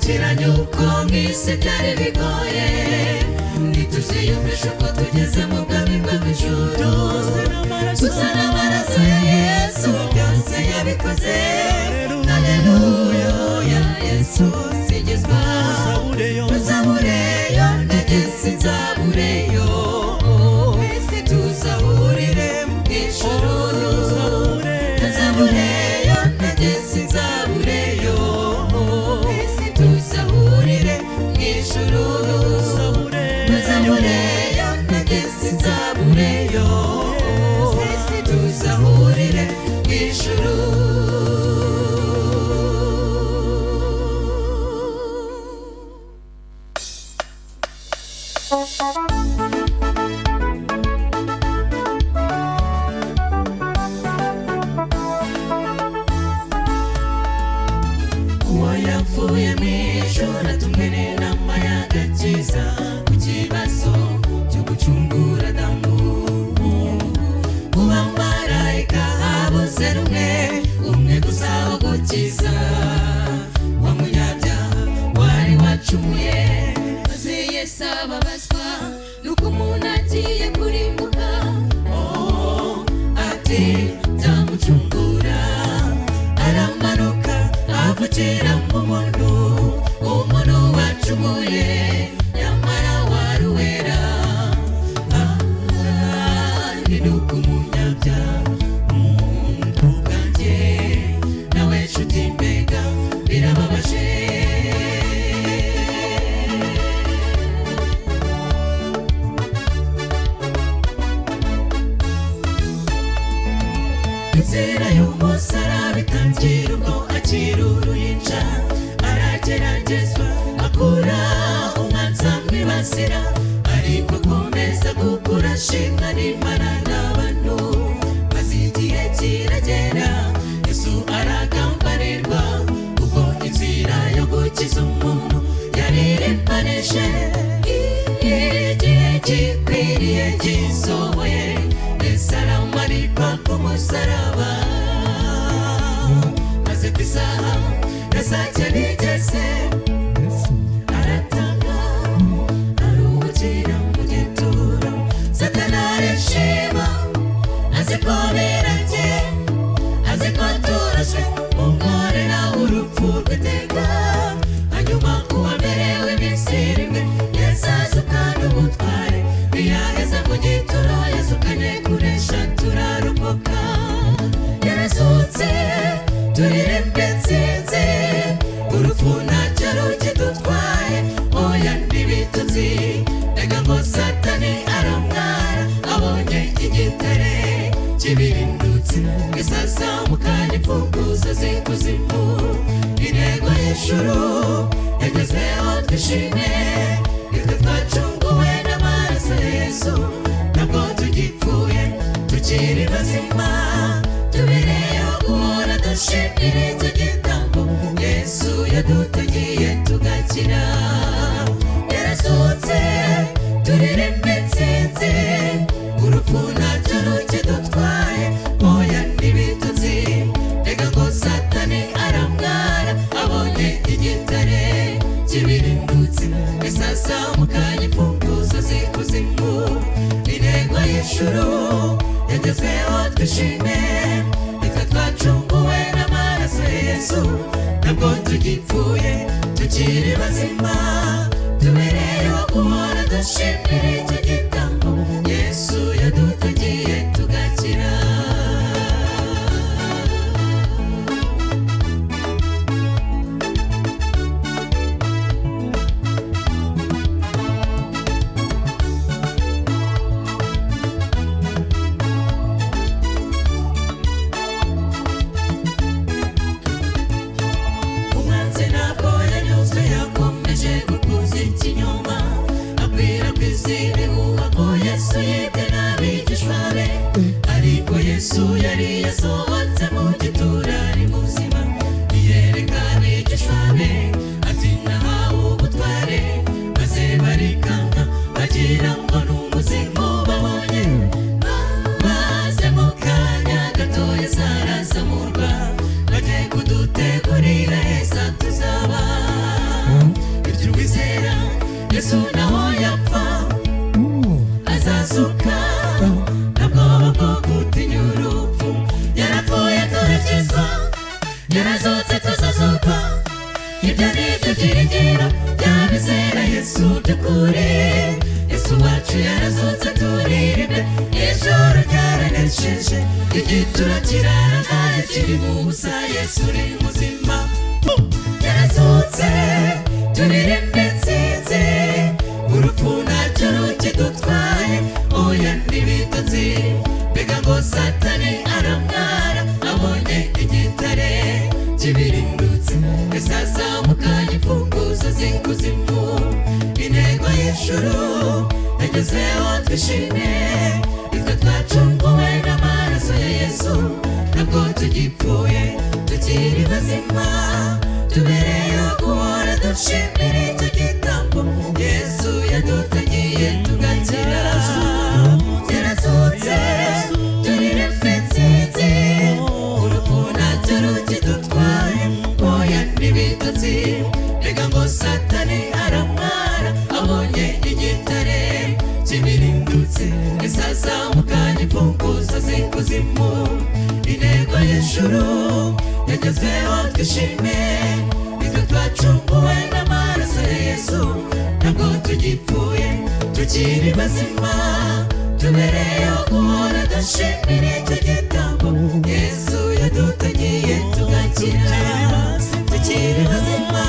A: Twibukiranye uko mu isi byari bigoye, ntituziyumvishe uko tugeze mu bwami bw'ijuru. Gusa n'amaraso ya Yesu byose yabikoze. Haleluya, Yesu singizwa. Tuzabureyo ndetse sinzabureyo, twese tuzahurire mu ijuru. Tuzabureyo ndetse sinzabureyo, twese tuzahurire mu ijuru. Tuzabureyo ndetse sinzabureyo, twese tuzahurire mu ijuru. Uwo yapfuye mu ijuru atumwe n'inama y'agakiza ku kibazo cyo gucungura Adamu. Mu bamarayika habuze rumwe, umwe gusa wo gukiza wa munyabyaha wari wacumuye. Maze Yesu ababazwa nuko umuntu agiye kurimbuka, oh, ati nzamucungura. Aramanuka avukira mu muntu, umuntu wacumuye nyamara wari uwera. Hinduka umunyabyaha ubwanjye, nawe nshuti mbega birababaje. Inzira y'umusaraba itangira ubwo akiri uruhinja, arageragezwa akura umwanzi amwibasira, ariko akomeza gukura ashimwa n'Imana n'abantu. Maze igihe kiragera Yesu aragambanirwa, ubwo inzira yo gukiza umuntu yaririmbanije. Igihe gikwiriye gisohoye, Yesu aramanikwa ku musaraba. Maze ku isaha ya saa cyenda igeze, aratanga aruhukira mu gituro. Satani arishima azi ko birangiye, azi ko turashwe mu nkorera urupfu rw'iteka. Hanyuma kuwa mbere w'iminsi irindwi, Yesu azukana ubutware, ntiyaheze mu gituro, yazukanye kunesha turarokoka. Yarazutse turirimbe intsinzi, urupfu ntacyo rukidutwaye, oya n'ibitutsi. Reka ngo Satani aramwara abonye igitare kibirindutse, isazamukanye imfunguzo z'ikuzimu. Intego y'ijuru yagezweho twishime, nitwe twacunguwe n'amaraso ya Yesu. Ntabwo tugipfuye tukiri bazima, tubereyeho guhora dushimira icyo gitambo Yesu yadutegeye tugakira. Yarazutse turirimbe intsinzi, urupfu ntacyo rukidutwaye, oya n'ibitutsi. Reka ngo Satani aramwara abonye igitare kibirindutse, isazamukanye imfunguzo z'ikuzimu. Intego y'ijuru yagezweho twishime, nitwe twacunguwe n'amaraso ya Yesu. Ntabwo tugipfuye tukiri bazima, tubereyeho guhora dushimira icyo gitambo Yesu yadutegeye tugakira. Umwanzi ntabwo yanyuzwe, yakomeje gukuza ikinyoma, akwirakwiza ibihuha ko Yesu yibwe n'abigishwa be. Ariko Ibyo ni byo byiringiro by'abizera Yesu by'ukuri. Yesu wacu yarazutse turirimbe, ijoro ryaranesheje, igitura kirarangaye kiri mu busa, Yesu ni muzima. Yarazutse turirimbe intsinzi, urupfu ntacyo rukidutwaye, oya n'ibitotsi. Mbega ngo Satani aramwara, abonye igitare kibirindutse, ese azamukanye imfunguzo z'ikuzimu. Intego y'ijuru yagezweho twishime, itwe twacunguwe n'amaraso ya Yesu, ntabwo tugipfuye tukiri bazima, tubereyeho guhora dushimira icyo gitambo Yesu yadutangiye tugakira. Yarazutse turirimbe intsinzi, urupfu ntacyo rukidutwaye, oya n'ibitotsi. Mbega ngo Satani aramwara, abonye igitare kibirindutse, ese azamukanye imfunguzo z'ikuzimu. Intego y'ijuru yagezweho twishime, itwe twacunguwe n'amaraso ya Yesu, ntabwo tugipfuye tukiri bazima, tubereyeho guhora dushimira icyo gitambo Yesu yadutangiye tugakira. Tukiri bazima,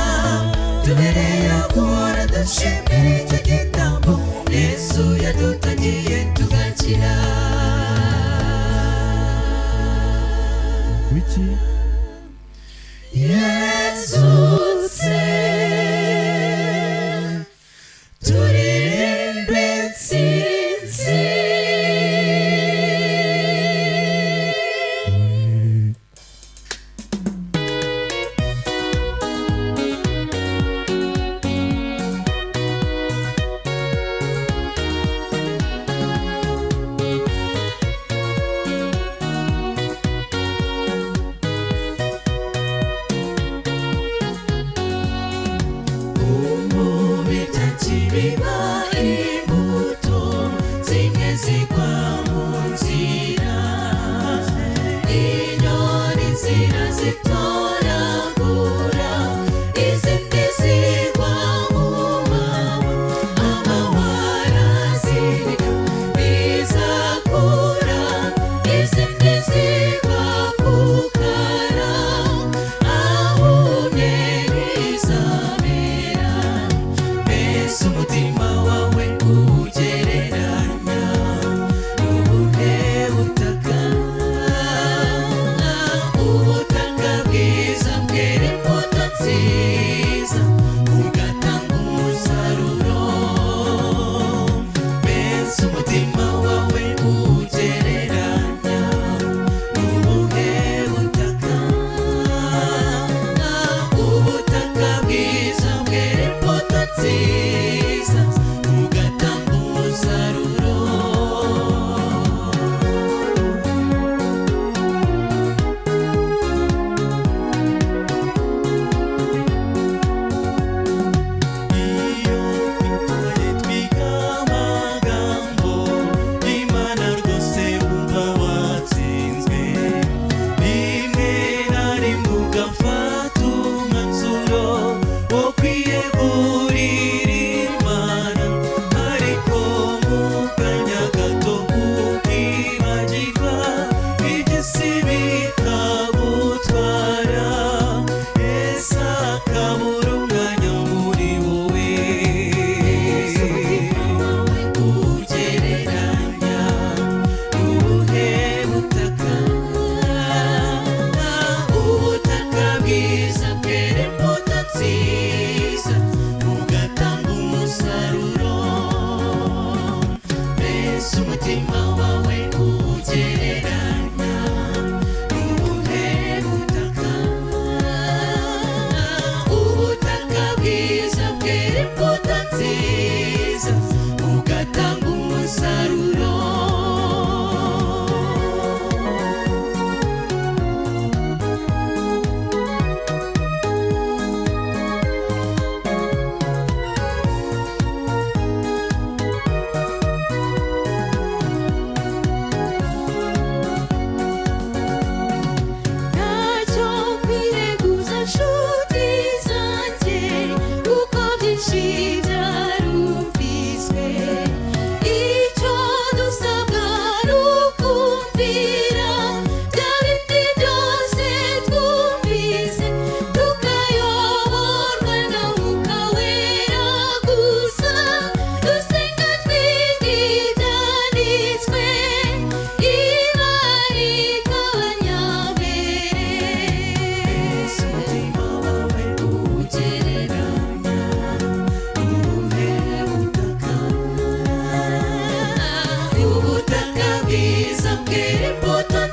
A: tubereyeho guhora dushimira icyo gitambo Yesu yadutangiye tugakira.
D: Wiki
A: Yazutse turirimbe intsinzi.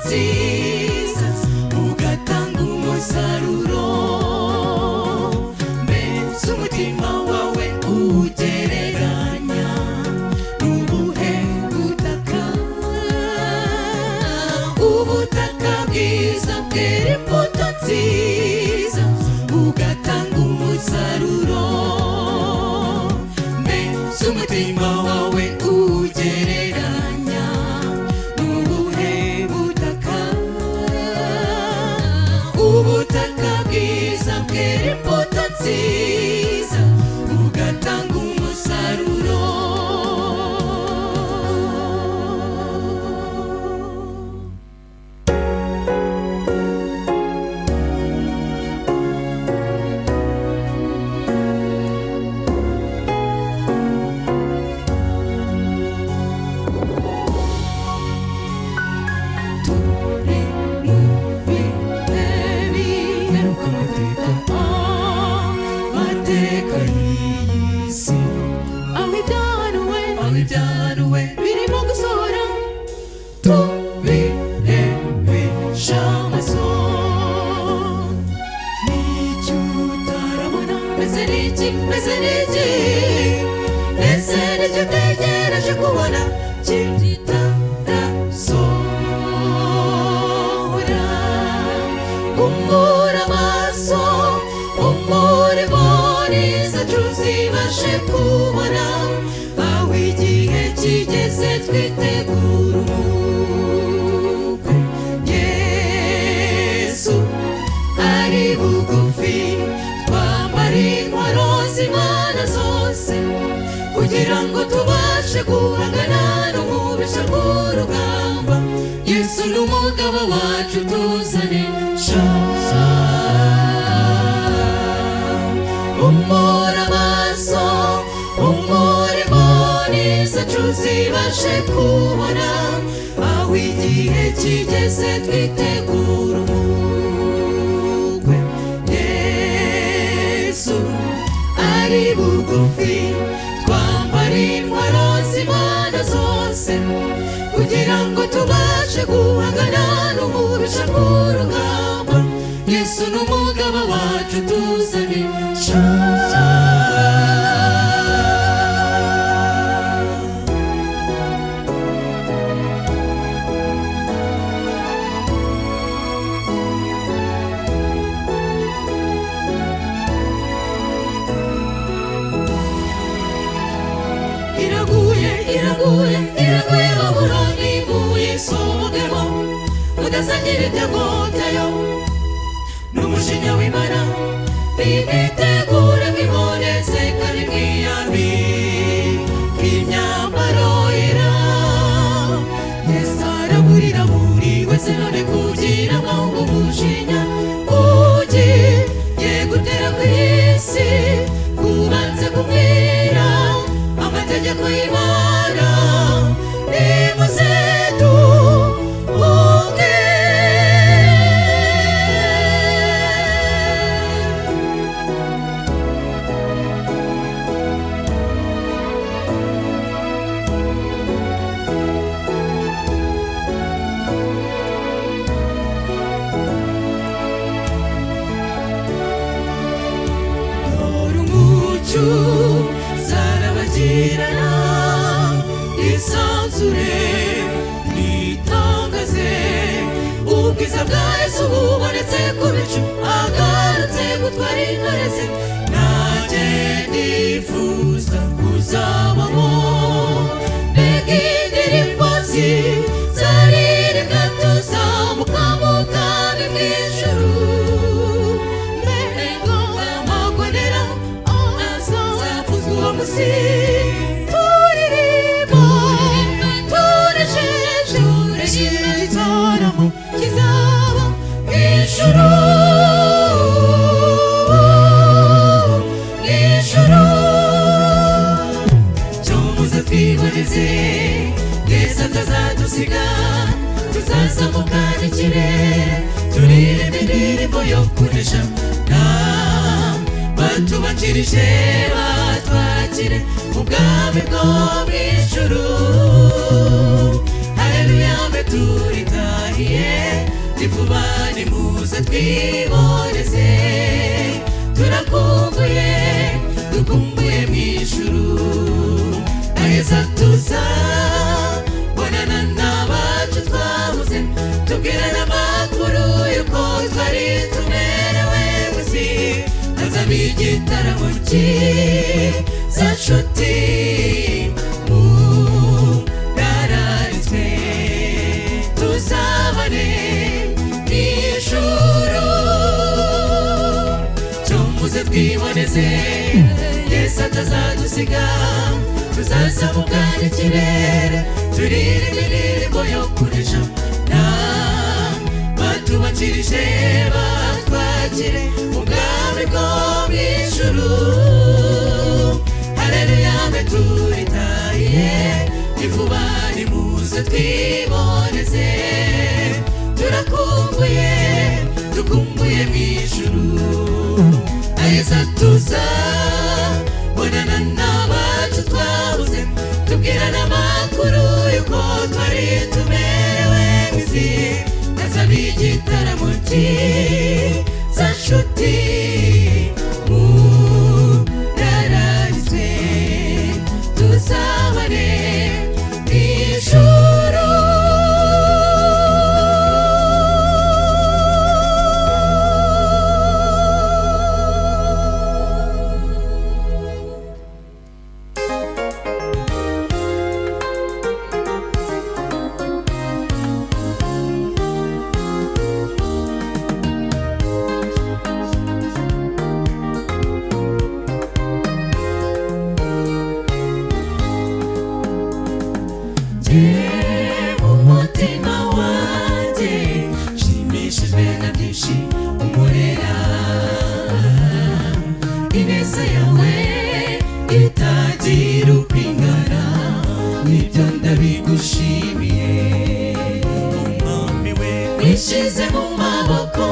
A: nziza ugatanga umusaruro. Mbese umutima wawe ugereranya n'ubuhe butaka? Ubutaka bwiza bwera imbuto nziza ugatanga umusaruro. Mbese umutima wawe ugereranya n'ubuhe butaka? Ubutaka bwiza bwera imbuto nziza ugatanga umusaruro. Turi mu bihe biheruka amateka, amateka y'iyi si, aho ibyahanuwe, aho ibyahanuwe birimo gusohora, tubirebesha amaso. N'icyo utarabona, mbese n'iki, mbese n'iki, mbese n'icyo utegereje kubona kitarasohora. Humura amaso, humura imboni zacu zibashe kubona aho igihe kigeze twitegura umukwe. Yesu ari bugufi, twambara intwaro z'Imana zose kugira ngo tubashe guhangana n'umubisha w'urugamba. Yesu ni umugabo wacu tuzane sha. Humura amaso, humura imboni zacu zibashe kubona aho igihe kigeze twitegura umukwe. Yesu ari bugufi, twambara intwaro z'Imana zose kugira ngo tubashe guhangana n'umubisha w'urugamba. Yesu ni umugabo wacu tuzane sha. Iraguye, iraguye, iraguye Babuloni, muyisohokemo mudasangira ibyago byayo n'umujinya w'Imana. Nimwitegure mwiboneze kandi mwiyambike imyambaro yera. Yesu araburira buri wese none kugira ngo umujinya ugiye gutera ku isi, kubanza kumwira amategeko y'Imana. Nimuze duhunge. Dore umucyo zarabagirana, isanzure nitangaze, ubwiza bwa Yesu bubonetse ku bicu, agarutse gutwara intore ze. Nanjye ndifuza kuzabamo. Mbega indirimbo zizaririmbwa tuzamuka mu bwami bw'ijuru. Mbega amagonera azavuzwa uwo munsi, turirimba turesheje igitaramo kizaba mu ijuru, mu ijuru. Cyo muze twiboneze, Yesu atazadusiga, tuzazamuka n'ikirere, turirimba indirimbo yo kunesha. Batubanjirije batwakire mu bwami bwo mu ijuru. Haleluya, mbe turitahire. turitahiye ni vuba nimuze twiboneze turakumbuye dukumbuye mu ijuru aheza tuza bonana n'abacu twabuze tubwirana amakuru y'uko twari tumerewe mu isi hazaba igitaramo cyiza nshuti murararitswe tuzabane ijuru tumuze twiboneze Yesu atazadusiga tuzazamukana ikirere turirimbe indirimbo yo kunesha na batubakirije batwakire ubwami bwo mu ijuru haleluya mbe turitahiye ni vuba nimuze twiboneze turakumbuye dukumbuye mu ijuru aheza tuza bonana n'abacu twabuze tubwirana amakuru y'uko twari tumerewe mu isi hazaba igitaramo cyiza nshuti murararitswe tuzabane ijuru. Umutima wanjye nshimishijwe na byinshi unkorera ineza yawe itagira uko ingana nibyo ndabigushimiye
B: Umwami we
A: wishyize mu maboko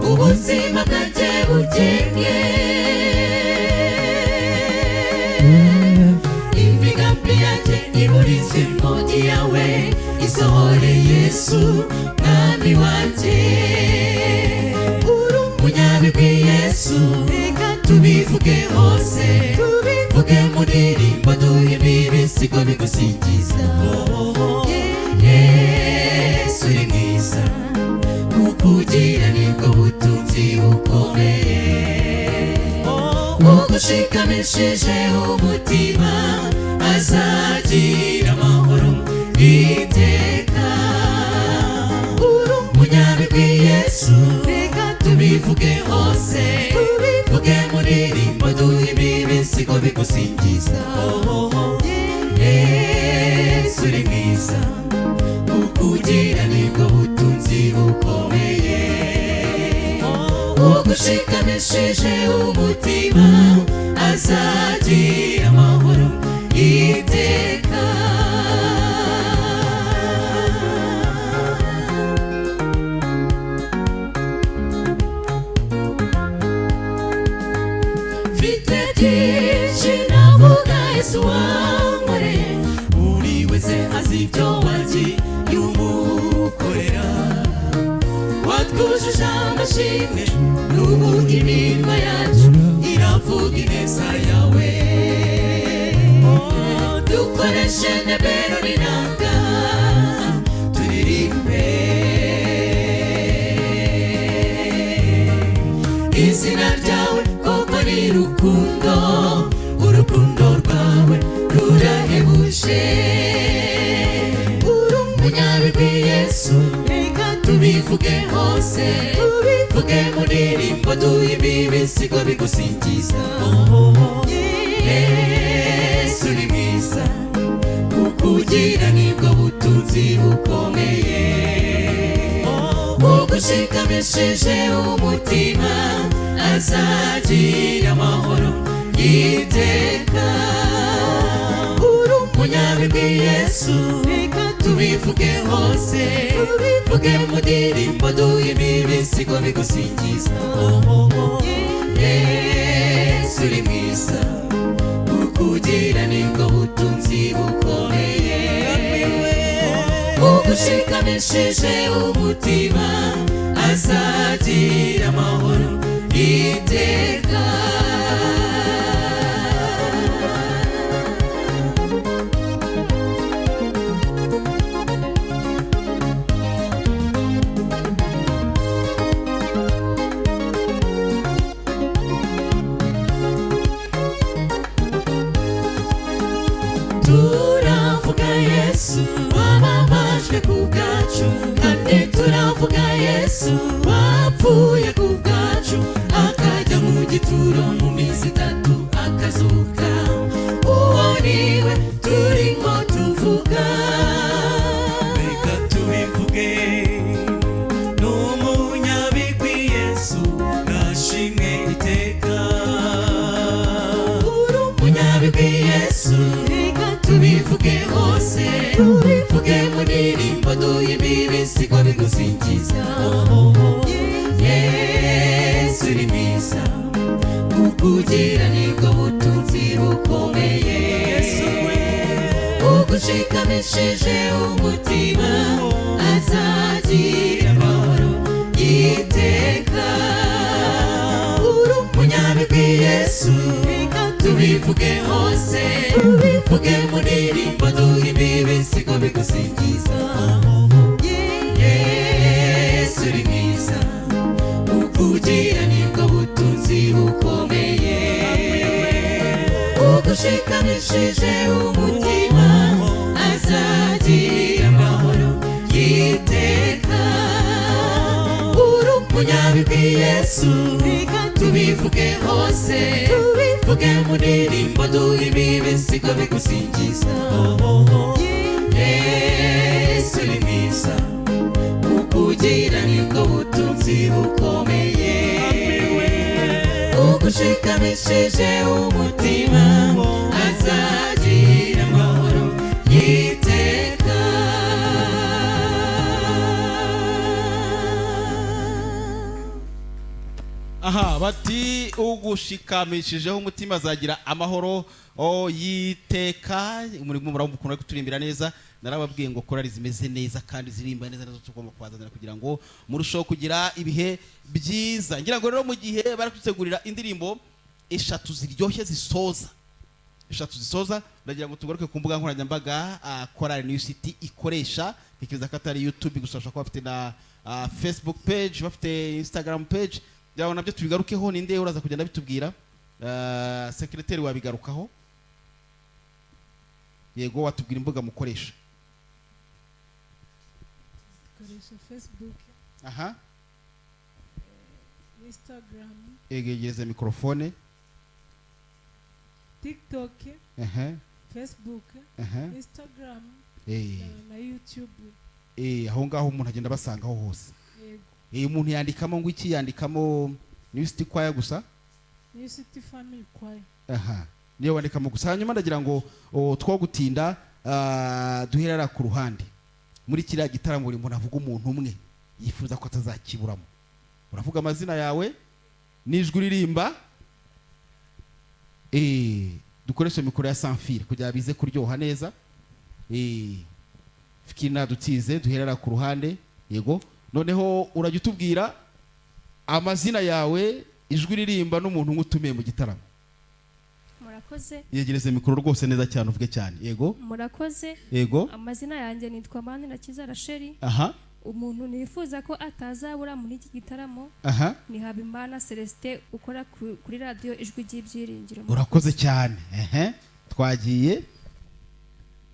A: ubuzima bwanjye bugenge imigambi yanjye iburizemo iyawe isohore Yesu mwami wanjye uri umunyabigwi Yesu reka tubivuge hose tubivuge mu ndirimbo duhimbe ibisigo bigusingiza Yesu uri mwiza kukugira nibwo butunzi bukomeye ugushikamishije umutima azagira amahoro iteka uri umunyabigwi Yesu reka tubivuge hose tubivuge mu ndirimbo duhimbe ibisigo bigusingiza Yesu uri mwiza kukugira nibwo butunzi bukomeye ugushikamishije umutima azagira amahoro iteka. Mfite byinshi navuga Yesu wankoreye buri wese azi ibyo wagiye umukorera watwujuje amashimwe n'ubu iminwa yacu iravuga ineza yawe dukoreshe nebero n'inanga turirimbe izina ryawe koko ni rukundo urukundo rwawe rurahebuje uri umunyabigwi Yesu reka tubivuge hose tubivuge mu ndirimbo duhimbe ibisigo bigusingiza Yesu uri mwiza kukugira nibwo butunzi bukomeye ugushikamishije umutima azagira amahoro iteka uri umunyabigwi Yesu reka tubivuge hose tubivuge mu ndirimbo duhimbe ibisigo bigusingiza Yesu uri mwiza kukugira nibwo butunzi bukomeye. Ugushikamishije umutima azagira amahoro iteka. Turavuga Yesu wababajwe ku bwacu, kandi turavuga Yesu wapfuye ku bwacu, akajya mu gituro mu minsi itatu akazuka. Uwo niwe turimo tuvuga.
B: Reka tubivuge n'umunyabigwi Yesu nashimwe iteka.
A: Uri umunyabigwi Yesu, reka tubivuge hose, tubivuge mu ndirimbo, duhimbe ibisigo bigusingiza. Yesu uri mwiza, kukugira nibwo butunzi bukomeye. Ugushikamishije umutima azagira amahoro iteka. Uri umunyabigwi Yesu, reka tubivuge hose, tubivuge mu ndirimbo, duhimbe ibisigo bigusingiza. Yesu uri mwiza, kukugira nibwo butunzi bukomeye. Ugushikamishije umutima azagira amahoro y'iteka. Uri umunyabigwi Yesu, reka tubivuge hose, tubivuge mu ndirimbo, duhimbe ibisigo bigusingiza. Yesu uri mwiza, kukugira nibwo butunzi bukomeye. Ugushikamishije umutima azagira amahoro y'iteka.
C: Aha bati ugushikamishijeho umutima azagira amahoro y'iteka. Umurimo muramukunda kuturimbira neza, narababwiye ngo korali zimeze neza kandi zirimba neza nazo tugomba kubazanira kugira ngo murusheho kugira ibihe byiza. Ngira ngo rero mu gihe bari kudutegurira indirimbo eshatu ziryoshye zisoza, eshatu zisoza, ndagira ngo tugaruke ku mbuga nkoranyambaga Korali New City ikoresha. Ntekereza ko atari YouTube gusa, bashobora kuba bafite na Facebook page, bafite Instagram page, byabo nabyo tubigarukeho. Ninde uraza kugenda bitubwira? Sekreteri wabigarukaho? Yego, watubwira imbuga mukoresha.
E: Dukoresha Facebook,
C: Aha,
E: Instagram,
C: egereza mikrofone.
E: TikTok,
C: Aha,
E: Facebook,
C: aha,
E: Instagram
C: eh
E: na YouTube.
C: Aho ngaho umuntu agenda abasangaho hose.
E: Yego.
C: Umuntu yandikamo ngo iki? Yandikamo New City Choir gusa?
E: New City Family Choir.
C: Aha, niyo wandikamo gusa. Hanyuma ndagira ngo two gutinda, duherera ku ruhande muri kiriya gitaramo buri muntu avuga umuntu umwe yifuza ko atazakiburamo. Uravuga amazina yawe n'ijwi uririmba. Dukoreshe mikoro ya sanfire kugira bize kuryoha neza. Fikiri dutize duherera ku ruhande. Yego, noneho urajya utubwira amazina yawe, ijwi ririmba n'umuntu umwe utumiye mu gitaramo.
F: Murakoze.
C: Yegereze mikoro rwose neza cyane, uvuge cyane. Yego.
F: Murakoze.
C: Yego.
F: Amazina yanjye nitwa Manirakiza Rachel.
C: Aha.
F: Umuntu nifuza ko atazabura muri iki gitaramo
C: Aha.
F: ni Habimana Celestin ukora kuri radiyo Ijwi ry'Ibyiringiro.
C: Urakoze cyane. Ehe, twagiye.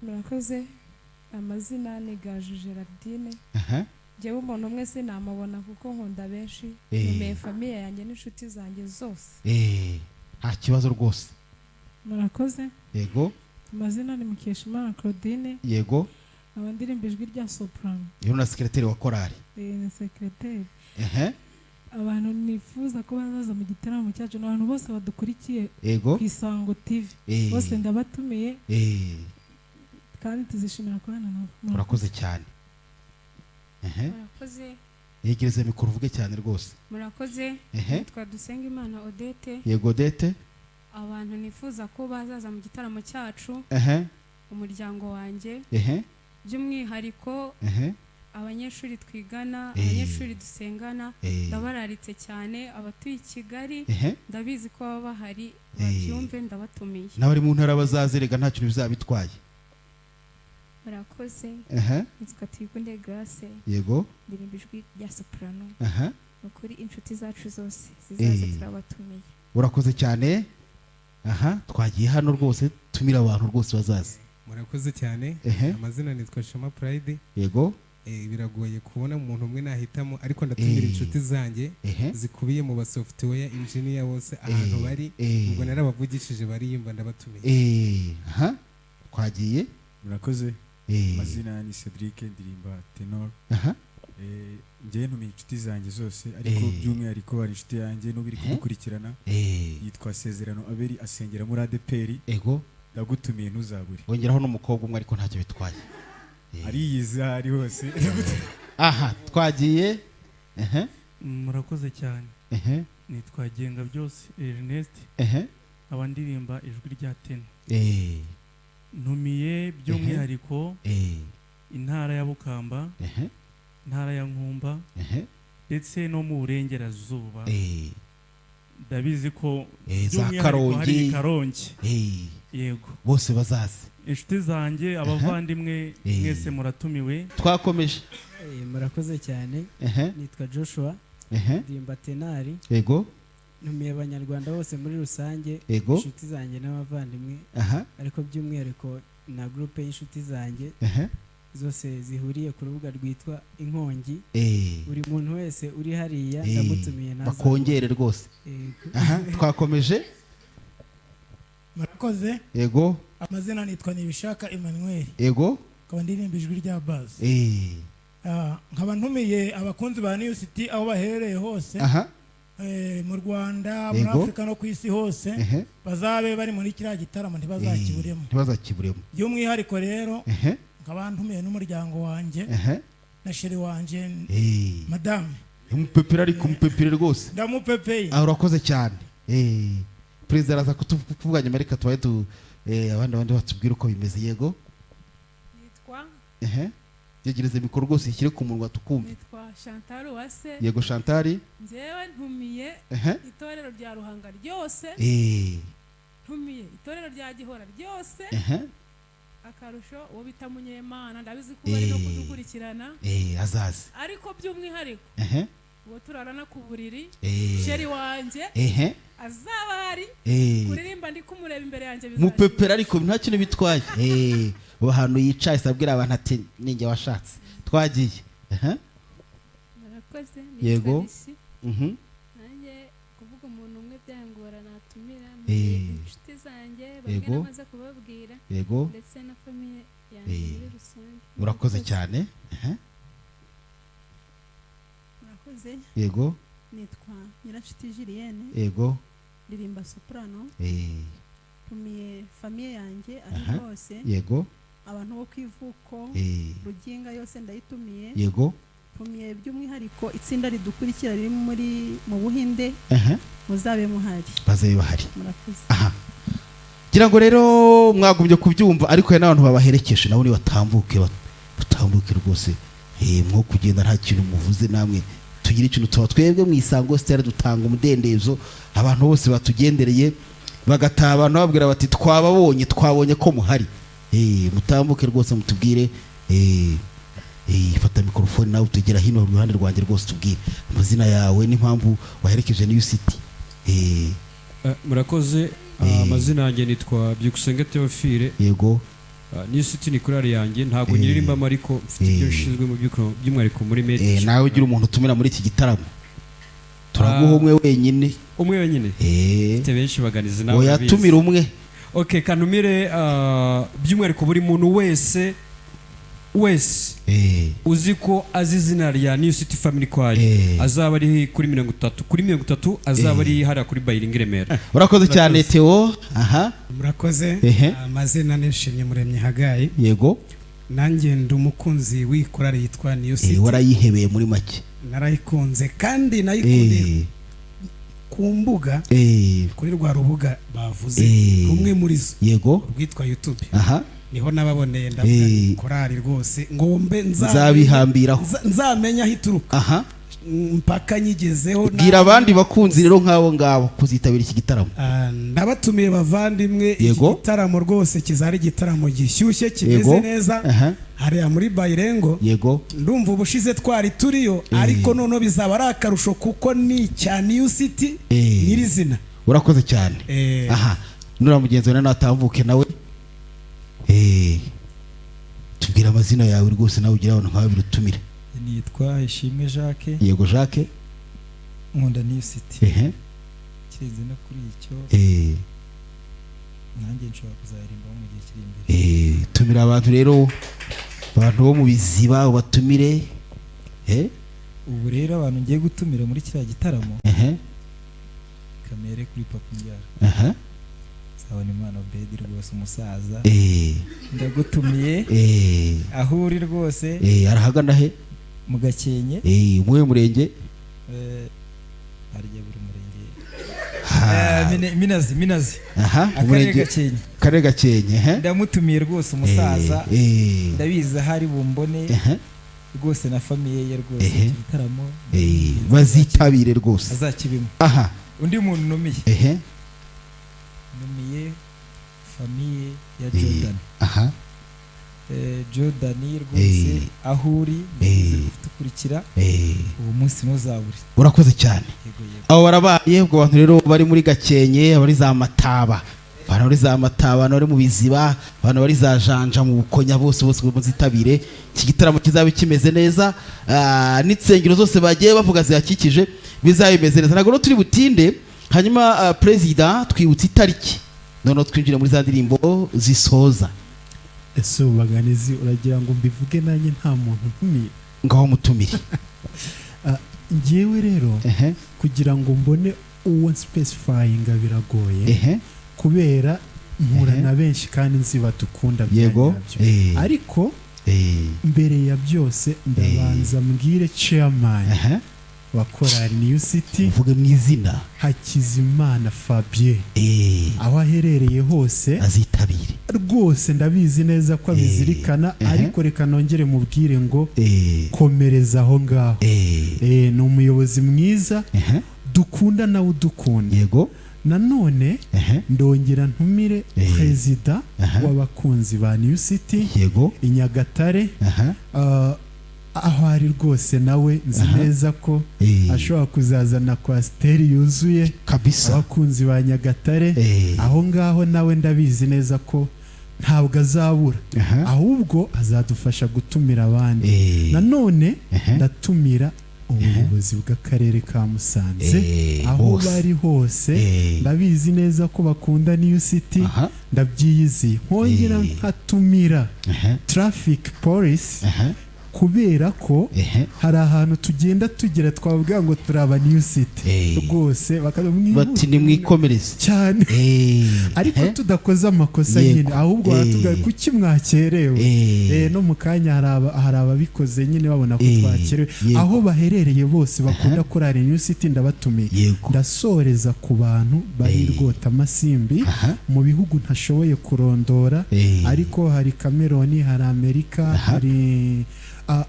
E: Murakoze. Amazina ni Gaju Gerardine.
C: Aha.
E: Njyewe umuntu umwe sinamubona kuko nkunda benshi.
C: Eh.
E: Ntumiye famiye yanjye n'inshuti zanjye zose.
C: Nta kibazo rwose.
E: Murakoze.
C: Yego.
E: Amazina ni Mukeshimana Claudine.
C: Yego.
E: Nkaba ndirimba ijwi rya soprano.
C: Iyo na sekreteri wa korali.
E: Ni sekreteri.
C: Ehe.
E: Abantu nifuza ko bazaza mu gitaramo cyacu ni abantu bose badukurikiye
C: Yego.
E: ku Isango TV. Bose ndabatumiye. Kandi tuzishimira kubana nabo.
C: Urakoze cyane. Ehe.
G: Murakoze.
C: Yegereze mikoro uvuge cyane rwose.
G: Murakoze.
C: Ehe.
G: Nitwa Dusengimana Odette.
C: Yego Odette.
G: Abantu nifuza ko bazaza mu gitaramo cyacu.
C: Ehe.
G: Umuryango wanjye.
C: Ehe.
G: By'umwihariko
C: Ehe.
G: Abanyeshuri twigana, abanyeshuri dusengana, ndabararitse cyane. Abatuye i Kigali, ndabizi ko baba bahari, babyumve, ndabatumiye.
C: N'abari mu ntara bazazerega, nta kintu bizaba bitwaye.
F: Murakoze. Nitwa Tuyikunde Grace. Ndirimba ijwi rya soprano. Ni ukuri inshuti zacu zose zizaze, turabatumiye.
C: Urakoze cyane. Aha twagiye hano rwose, tumira abantu rwose bazaza.
H: Murakoze cyane. Amazina nitwa Shema Pride. Biragoye kubona umuntu umwe nahitamo, ariko ndatumira inshuti zanjye zikubiye mu ba software engineer bose ahantu bari. Ubwo narabavugishije bariyumva, ndabatumiye.
C: Aha twagiye.
I: Murakoze. Amazina ni Cedric, ndirimba tenor. Njyewe ntumiye inshuti zanjye zose, ariko by'umwihariko hari inshuti yanjye n'ubu iri kudukurikirana, yitwa Sezerano Aberi, asengera muri ADEPR. Ndagutumiye, ntuzabure.
C: Wongeraho n'umukobwa umwe, ariko ntacyo bitwaye.
I: Ariyizi aho ari hose.
C: Aha twagiye.
J: Murakoze cyane. Nitwa Genga Byose Ernest, nkaba ndirimba ijwi rya tenor. Ntumiye by'umwihariko intara ya Bukamba, intara ya Nkumba, ndetse no mu burengerazuba. Ndabizi ko
C: Za
J: by'umwihariko hari
C: Karongi.
J: Karongi. Yego.
C: Bose bazaze.
J: Inshuti zanjye, abavandimwe, mwese muratumiwe.
C: Twakomeje.
K: Murakoze cyane. Nitwa Joshua, ndirimba tenor. Ntumiye Abanyarwanda bose muri rusange, inshuti zanjye n'abavandimwe, ariko by'umwihariko na groupe y'inshuti zanjye zose zihuriye ku rubuga rwitwa Inkongi. Buri muntu wese uri hariya ndamutumiye, ntaza.
C: Bakongere rwose.
K: Yego.
C: Aha twakomeje.
L: Murakoze. Amazina nitwa Nibishaka Emmanuel, nkaba ndirimba ijwi rya bass. Nkaba ntumiye abakunzi ba New City aho baherereye hose, mu Rwanda, muri Afurika no ku isi hose, bazabe bari muri kiriya gitaramo, ntibazakiburemo.
C: Ntibazakiburemo.
L: By'umwihariko rero nkaba ntumiye n'umuryango wanjye na chérie wanjye, madame.
C: Umupepere, ariko umupepere rwose.
L: Ndamupepeye.
C: Ah, urakoze cyane. Perezida araza kutuvuga nyuma, reka tubaye tu abandi batubwire uko bimeze. Yego.
E: Nitwa
C: Yegereze mikoro rwose, ishyire ku munwa tukumve.
E: Nitwa Chantal Uwase.
C: Yego, Chantal.
E: Njyewe ntumiye itorero rya Ruhanga ryose, ntumiye itorero rya Gihora ryose, akarusho uwo bita Munyemana, ndabizi ko bari no kudukurikirana.
C: Azaze.
E: Ariko by'umwihariko uwo turarana ku buriri, chéri wanjye, azaba ahari. Kuririmba ndi kumureba imbere yanjye bizashira.
C: Mupepera, ariko nta kintu bitwaye. Ubu ahantu yicaye se abwira abantu ati ninjye washatse. Twagiye.
F: Murakoze.
C: Yego.
F: Nitwa Lisi. Nanjye kuvuga umuntu umwe byangora natumira. Inshuti zanjye bamwe namaze kubabwira, ndetse na famille yanjye muri rusange.
C: Urakoze cyane.
M: Murakoze. Nitwa Nyiranshuti Julienne. Ndirimba soprano. Ntumiye famille yanjye aho hose, abantu bo ku ivuko, Ruginga yose ndayitumiye. Ntumiye by'umwihariko itsinda ridukurikira riri muri mu Buhinde, muzabe muhari.
C: Bazabe bahari.
M: Murakoze.
C: Aha ngira ngo rero mwagumye kubyumva, ariko hari n'abantu babaherekeje nabo nibatambuke, batambuke rwose. Mwo kugenda nta kintu muvuze, namwe tugire ikintu tuba twebwe mu Isango Star dutanga umudendezo. Abantu bose batugendereye bagataha, abantu babwira bati twababonye, twabonye ko muhari. Mutambuke rwose mutubwire. Fata mikorofone nawe tugera hino iruhande rwanjye rwose, tubwire amazina yawe n'impamvu waherekeje New City.
N: Murakoze. Amazina yanjye nitwa Byukusenge Theophile. New City ni korali yanjye, ntabwo nyiririmbamo, ariko mfite ibyo nshinzwe mu by'umwihariko muri media.
C: Nawe ugira umuntu utumira muri iki gitaramo, turaguha umwe wenyine.
N: Umwe wenyine? Mfite benshi baganizi, nawe
C: Oya,
N: urabizi.
C: tumira umwe.
N: Okay, kantumire by'umwihariko buri muntu wese wese uzi ko azi izina rya New City Family Choir, azaba ari kuri 30 kuri 30, azaba ari hariya kuri Bayiringa i Remera.
C: Urakoze cyane, Theo. Aha.
O: Murakoze. Amazina nishimye Muremyi Hagayi. Nanjye ndi umukunzi w'iyi korali yitwa New City.
C: Warayihebeye muri make.
O: Narayikunze, kandi nayikundiye ku mbuga, kuri rwa rubuga bavuze, rumwe muri zo, rwitwa YouTube. Niho nababoneye ndavuga korali rwose ngombe
C: nzabihambiraho,
O: nzamenya aho ituruka mpaka nyigezeho.
C: Bwira abandi bakunzi rero nk'abo ngabo kuzitabira iki gitaramo.
O: Ndabatumiye bavandimwe, iki gitaramo rwose kizari igitaramo gishyushye kimeze neza hariya muri Bayirengo.
C: Yego,
O: ndumva ubushize twari turiyo, ariko noneho bizaba ari akarusho kuko ni cya New City nyirizina.
C: Urakoze cyane. Aha nura mugenzi wawe natambuke nawe, tubwira amazina yawe rwose nawe ugira abantu nkawe birutumire.
P: Nitwa Ishimwe Jacques.
C: Yego Jacques,
P: nkunda New City. Kirenze no kuri icyo nanjye nshobora kuzaririmba mu gihe kiri imbere.
C: Tumira abantu rero, abantu bo mu biziba ubatumire.
P: Ubu rero abantu ngiye gutumira muri kiriya gitaramo, kamere kuri Papa Mbyara, Sabona Imana Obedi rwose umusaza, ndagutumiye aho uri rwose.
C: Arahagana he?
P: Mu Gakenke.
C: Muwe murenge?
P: Harya buri murenge. Minazi.
C: Aha,
P: umurenge Gakenke.
C: Karere Gakenke.
P: Ndamutumiye rwose umusaza, ndabizi ahari bumbone rwose na famiye ye rwose igitaramo
C: bazitabire rwose,
P: azakibimo.
C: Aha,
P: undi muntu numiye, numiye famiye ya Jordan.
C: Aha,
P: Jordan rwose aho uri ukurikira uwo munsi ntuzabure.
C: Urakoze cyane. Abo barabaye ubwo bantu rero bari muri Gakenke, abari za Mataba, abantu bari za Mataba, abantu bari mu Biziba, abantu bari za Janja mu Bukonya, bose bose muzitabire iki gitaramo kizabe kimeze neza. N'itsengero zose bagiye bavuga zihakikije bizabimeze neza, ntabwo turi butinde. Hanyuma president, twibutse itariki noneho twinjire muri za ndirimbo zisoza.
D: Ese ubaganizi uragira ngo mbivuge nanjye nta muntu ntumiye?
C: Ngaho mutumire.
D: Ngewe rero kugira ngo mbone uwo specifying biragoye, kubera mpura na benshi kandi nzi badukunda.
C: Yego,
D: ariko mbere ya byose ndabanza mbwire chairman wa korali New City,
C: uvuge mu izina,
D: Hakizimana Fabien, aho aherereye hose
C: azitabire
D: rwose. Ndabizi neza ko abizirikana, ariko reka nongere mubwire ngo komereza aho ngaho. Ni umuyobozi mwiza dukunda nawe udukunda.
C: Yego,
D: nanone ndongera ntumire perezida w'abakunzi ba New City.
C: Yego,
D: i Nyagatare, aho ari rwose nawe nzi neza ko ashobora kuzazana kwasiteri yuzuye
C: kabisa
D: abakunzi ba Nyagatare. Aho ngaho nawe ndabizi neza ko ntabwo azabura, ahubwo azadufasha gutumira abandi. Nanone ndatumira ubuyobozi bw'akarere ka Musanze, aho bari hose ndabizi neza ko bakunda New City, ndabyiyiziye. Nkongera nkatumira traffic police, kubera ko hari ahantu tugenda tugera twavuga ngo turaba New City rwose
C: bati nimwikomereze
D: cyane, ariko tudakoze amakosa nyine, ahubwo baratubwira kuki mwakerewe. No mu kanya hari ababikoze nyine babona ko twakerewe. Aho baherereye bose bakunda korali New City ndabatumiye. Ndasoreza ku bantu bari rwota amasimbi mu bihugu ntashoboye kurondora, ariko hari Cameroon, hari Amerika, hari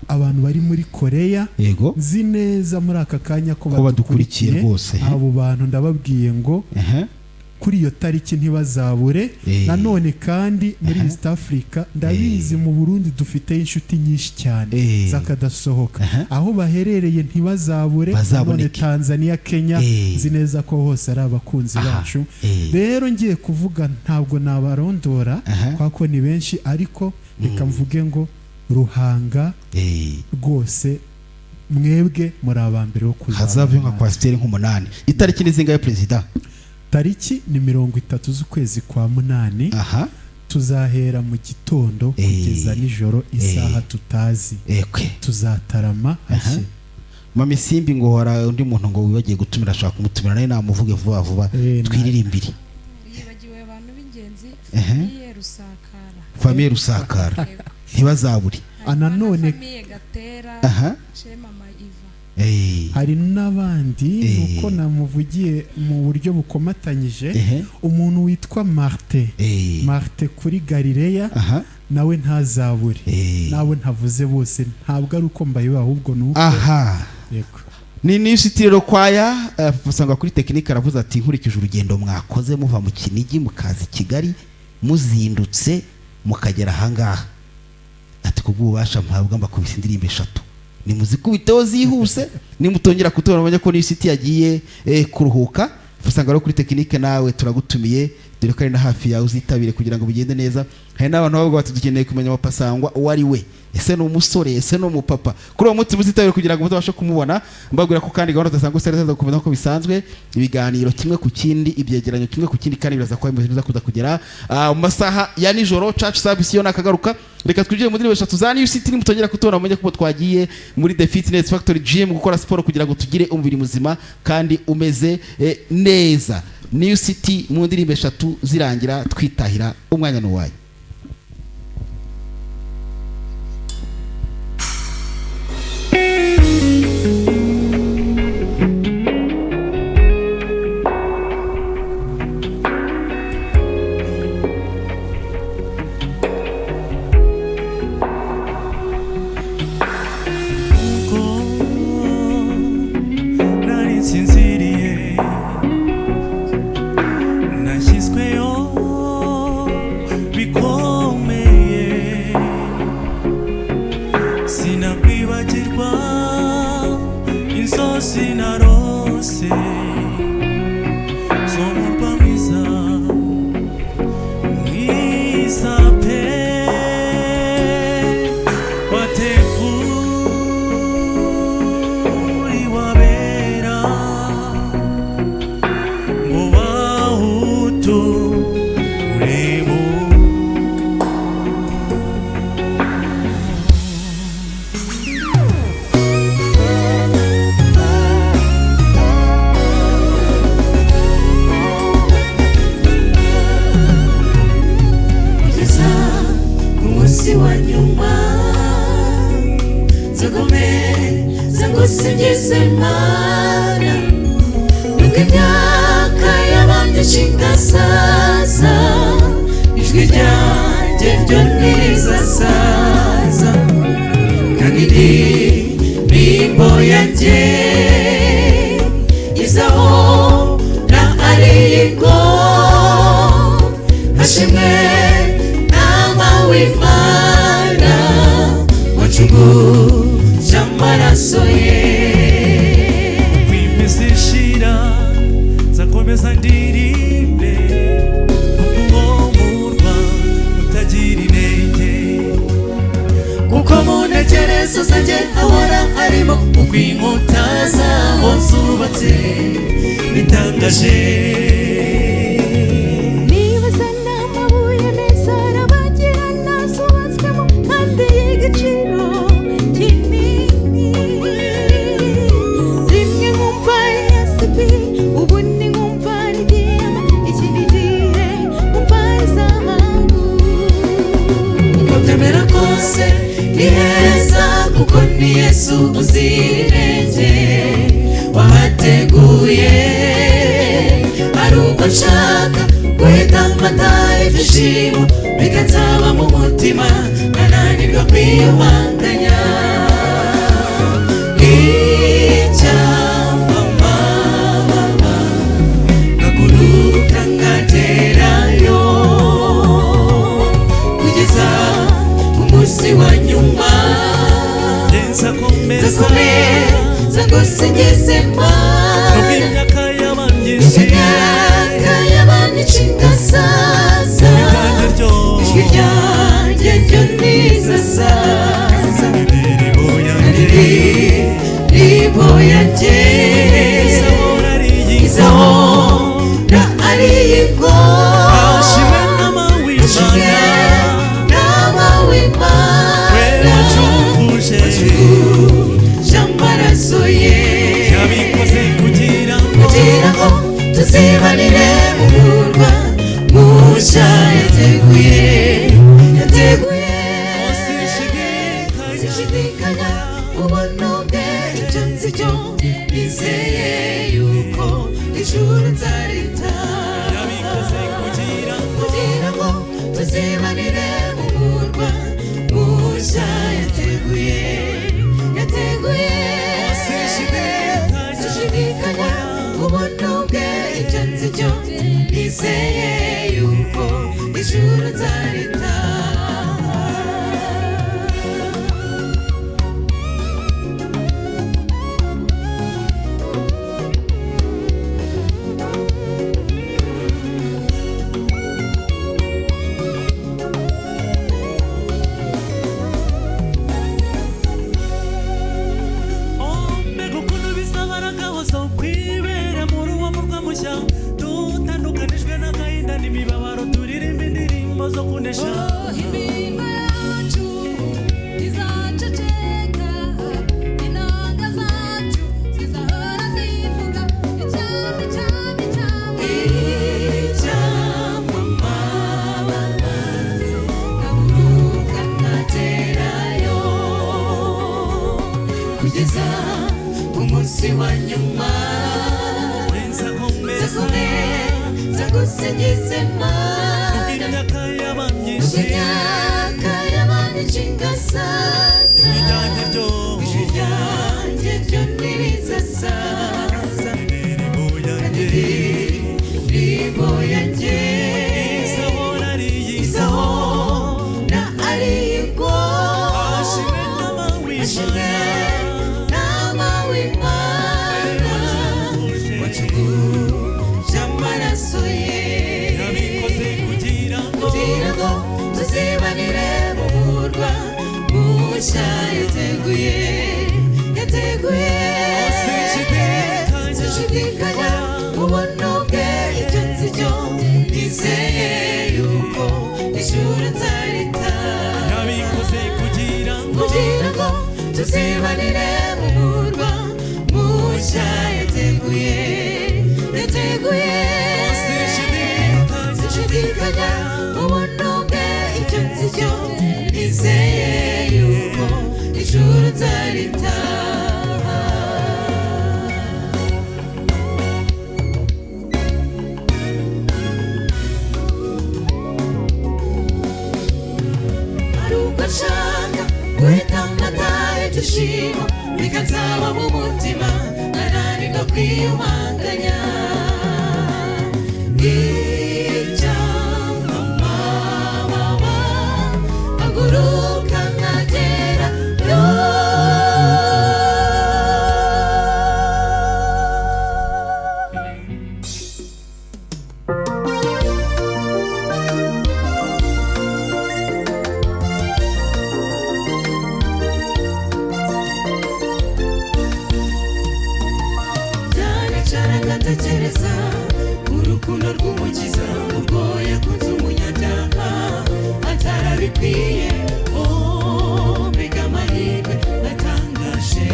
D: abantu bari muri Korea. Nzi neza muri aka kanya ko
C: badukurikiye rwose.
D: Abo bantu ndababwiye ngo kuri iyo tariki ntibazabure. Nanone kandi muri East Africa ndabizi mu Burundi dufite inshuti nyinshi cyane zakadasohoka, aho baherereye ntibazabure. Nanone Tanzania, Kenya, nzi neza ko hose ari abakunzi bacu. Rero ngiye kuvuga ntabwo nabarondora kuko ni benshi, ariko reka mvuge ngo Ruhanga rwose mwebwe muri abambere bo kuzaba.
C: Hazave nka kwasiteri nk'umunani. Itariki ni zingahe president?
D: Tariki ni 30 z'ukwezi kwa 8. Tuzahera mu gitondo kugeza nijoro isaha tutazi. Tuzatarama hashye.
C: Mami Simbi ngo hora undi muntu ngo wibagiye gutumira ashaka kumutumira naye namuvuge vuba vuba twiririmbire.
Q: Yibagiwe abantu b'ingenzi, famiye Rusakara.
C: Famiye Rusakara ntibazabure.
D: Nanone
Q: famiye Gatera, Shema Iva.
D: Hari n'abandi nuko namuvugiye mu buryo bukomatanyije, umuntu witwa Marte, Marte kuri Galileya, Nawe ntazabure. Nawe ntavuze bose, ntabwo ari uko mbaye, ahubwo nuko.
C: Aha.
D: Yego.
C: Ni New City rero kwaya. Usanga kuri tekinike aravuze ati nkurikije urugendo mwakoze muva mu Kinigi mukaza i Kigali muzindutse mukagera ahangaha, ati kubw'ububasha mpabwa mbakubise indirimbo 3, nimuzikubiteho zihuse, nimutongera kutubona mumenye ko New City yagiye kuruhuka. Usanga rero kuri tekinike nawe turagutumiye, dore ko ari na hafi yawe, uzitabire kugira ngo bigende neza. Hari n'abantu bavuga bati dukeneye kumenya Papa Sangwa uwo ari we, ese ni umusore, ese ni umupapa? Kuri uwo munsi muzitabire kugira ngo muzabashe kumubona. Mbabwira ko kandi gahunda za Isango Star zizaza gukomeza nk'uko bisanzwe, ibiganiro kimwe ku kindi, ibyegeranyo kimwe ku kindi, kandi biraza kuba bimeze neza kuza kugera mu masaha ya nijoro. Church service yo nakagaruka. Reka twinjire mu ndirimbo 3 za New City, nimutongera kutubona mumenye ko twagiye muri The Fitness Factory Gym gukora siporo kugira ngo tugire umubiri muzima kandi umeze neza. New City mu ndirimbo 3 zirangira twitahira, umwanya ni uwanyu.
B: Nsinziriye nashyizweyo bikomeye, sinakwibagirwa inzozi narose zo mu murwa mwiza mwiza pe, wateguriwe abera ngo bawuturemo.
A: Kugeza ku munsi wa nyuma nzakomeza ngusingize Mana, nubwo imyaka yabanje ishingasaza, ijwi ryanjye ryo ntirizasaza, kandi indirimbo yanjye izahora ari iy'ingo. Hashimwe Nama w'Imana wacunguje amaraso ye.
B: Kw'iminsi ishira nzakomeza ndirimbe, kuko uwo murwa utagira inenge,
A: kuko mu ntekerezo zanjye hahora harimo
B: uko inkuta zaho zubatse bitangaje.
R: Niba n'amabuye meza arabagirana zubatswemo kandi y'igiciro kinini, rimwe nkumva yasipi, ubundi nkumva diyama, ikindi gihe nkumva zahabu.
A: Uko byemera kose ni heza, kuko ni Yesu uzirinenge wahateguye. Ari uko nshaka guhita mfata ibyishimo bikansaba mu mutima, nkananirwa kwiyumanganya. Icyampa mama nkaguruka nkagerayo, kugeza ku munsi wa nyuma
B: nzakomeza
A: ngusingize Mana,
B: nubwo imyaka yabanyije
A: imyaka yabanyije ingasaza, ijwi ryanjye ryo ntizasaza,
B: indirimbo yanjye
A: indirimbo yanjye izahora ari iy'ingo.
B: Hashimwe Nama w'Imana,
A: Nama w'Imana
B: we wacunguje
A: amaraso ye,
B: yabikoze kugira
A: ngo tuzibanire mu murwa mushya yateguye, yateguye. Sinshidikanya ubuntu bwe, icyo nzi cyo nizeye yuko ijuru nzaritaha,
B: yabikoze
A: kugira ngo tuzibanire mu murwa ijuru nzaritaha.
B: Mbega ukuntu bisaba agahozo kwibera muri uwo murwa mushya, dutandukanijwe n'agahinda n'imibabaro, turirimba indirimbo zo kunesha.
Q: Iminwa yacu izaceceka, inanga zacu zizahora zivuga icyami icyami icyami.
A: Icyamamara nkaburuka nkagerayo kugeza ku munsi wa nyuma. Nzakomeza gusingiza Imana
B: imyaka yaba myinshi,
A: imyaka yaba myinshi ngasaza, ijwi ryanjye ryo ntirizasaza, kandi indirimbo yanjye
B: izahora ari
A: izahora ari iy'ingoma.
B: Ashimwe nama
A: Ashimwe
B: w'Imana
A: nama w'Imana wacunguje amaraso ye,
B: yabikoze kugira ngo
A: kugira ngo tuzibanire mu murwa mushya yateguye, yateguye. Sinshidikanya ubuntu bwe, icyo nzi cyo nizeye yuko ijuru nzaritaha.
B: Yabikoze kugira ngo
A: kugira ngo tuzibanire mu murwa mushya yateguye, yateguye. Sinshidikanya ubuntu bwe, icyo nzi cyo nizeye yuko ijuru nzaritaha. Hari ubwo nshaka guhita amata ibyishimo bikansaba mu mutima nkananirwa kwiyumanganya. Icyamamara haguruka nkagera yo. Cyane ngatekereza urukundo rw'Umukiza, urwo yakunze umunyabyaha atarabikwiye. Oh, mbega amahirwe atangaje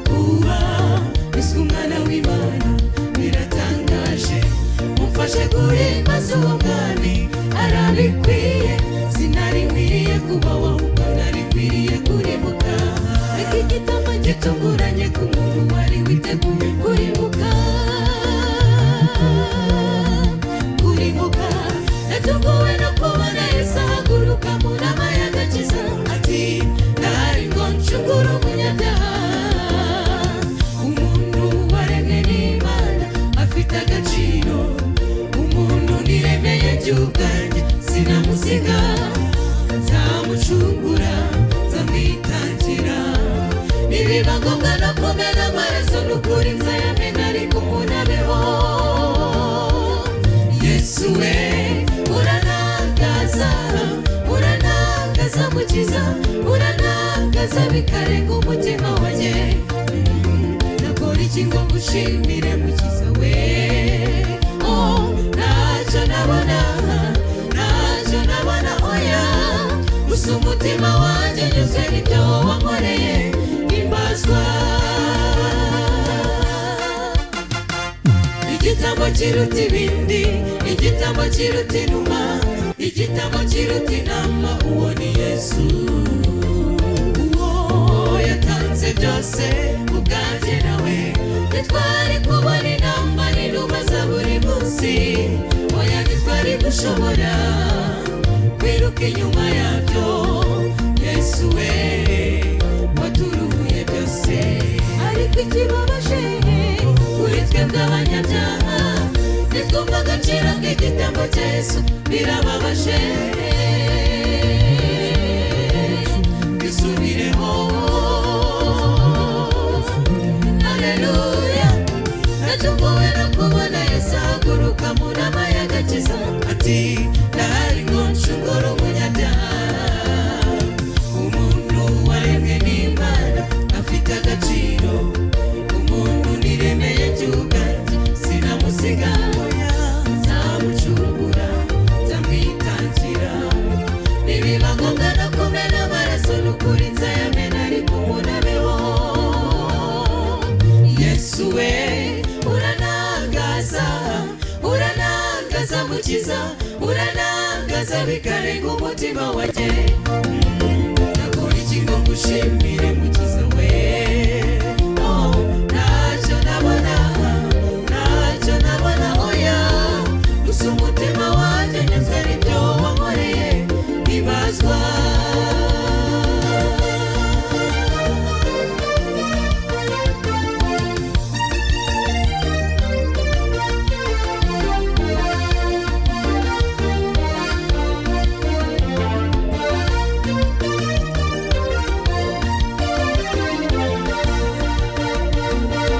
A: kuba ese umwana w'Imana, biratangaje. Mumfashe guhimbaza uwo mwami arabikwiye, sinari nkwiriye kuba ahubwo nari nkwiriye kurimbuka. Reka igitambo gitunguranye ku muntu wari witeguye kurimbuka, kurimbuka. Natunguwe no kubona Yesu ahaguruka mu nama y'agakiza ati ndahari ngo ncungure umunyabyaha. Umuntu waremwe n'Imana afite agaciro, umuntu niremeye by'ubwanjye sinamusiga, nzamucungura nzamwitangira. Nibiba ngombwa no kumena amaraso n'ukuri nzayamena ariko umuntu abeho. Yesu we uranangaza, uranangaza Mukiza, uranangaza bikarenga umutima wanjye. Nakora iki ngo ngushimire Mukiza we? Oh, ntacyo nabona, ntacyo nabona oya, gusa umutima wanjye unyuzwe n'ibyo wankoreye, himbazwa. Igitambo kiruta ibindi, igitambo kiruta inuma, igitambo kiruta inama, uwo ni Yesu. Uwo yatanze byose ubwanjye nawe, ntitwari kubona inama n'inuma za buri munsi, oya ntitwari gushobora kwiruka inyuma yabyo. Yesu we waturuhuye byose, ariko ikibabaje kuri twebwe abanyabyaha. Nitwumva agaciro k'igitambo cya Yesu birababaje. Bisubireho. Haleluya. Natunguwe no kubona Yesu ahaguruka mu nama y'agakiza ati ndahari ngo nshungure umunyabyaha. Umuntu waremwe n'Imana afite agaciro. Umuntu niremeye by'ubwanjye sinamusiga. Nzamucungura, nzamwitangira. Nibiba ngombwa no kumena amaraso n'ukuri nzayamena ariko umuntu abeho. Yesu we uranangaza, uranangaza mukiza, uranangaza bikarenga umutima wanjye. Nakora iki ngo ngushimire mukiza we? Oh, ntacyo nabona, ntacyo nabona oya. Gusa umutima wanjye unyuzwe n'ibyo wankoreye ntibazwa.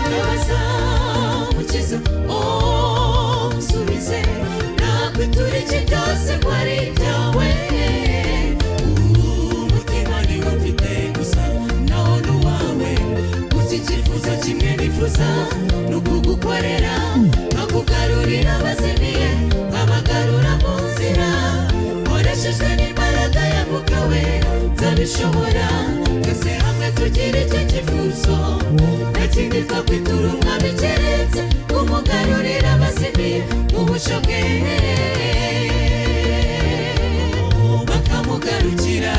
A: Ndabaza mukiza, oh nsubize, nakwitura iki byose ko ari ibyawe. Umutima niwo mfite gusa nawo ni uwawe. Gusa icyifuzo kimwe nifuza ni ukugukorera, nkakugarurira abazimiye, nkabagarura mu nzira. Nkoreshejwe n'imbaraga ya Mwuka Wera nzabishobora. Twese hamwe tugire icyo cyifuzo, nta kindi twakwitura umwami keretse kumugarurira abazimiye mu busho bwe, bakamugarukira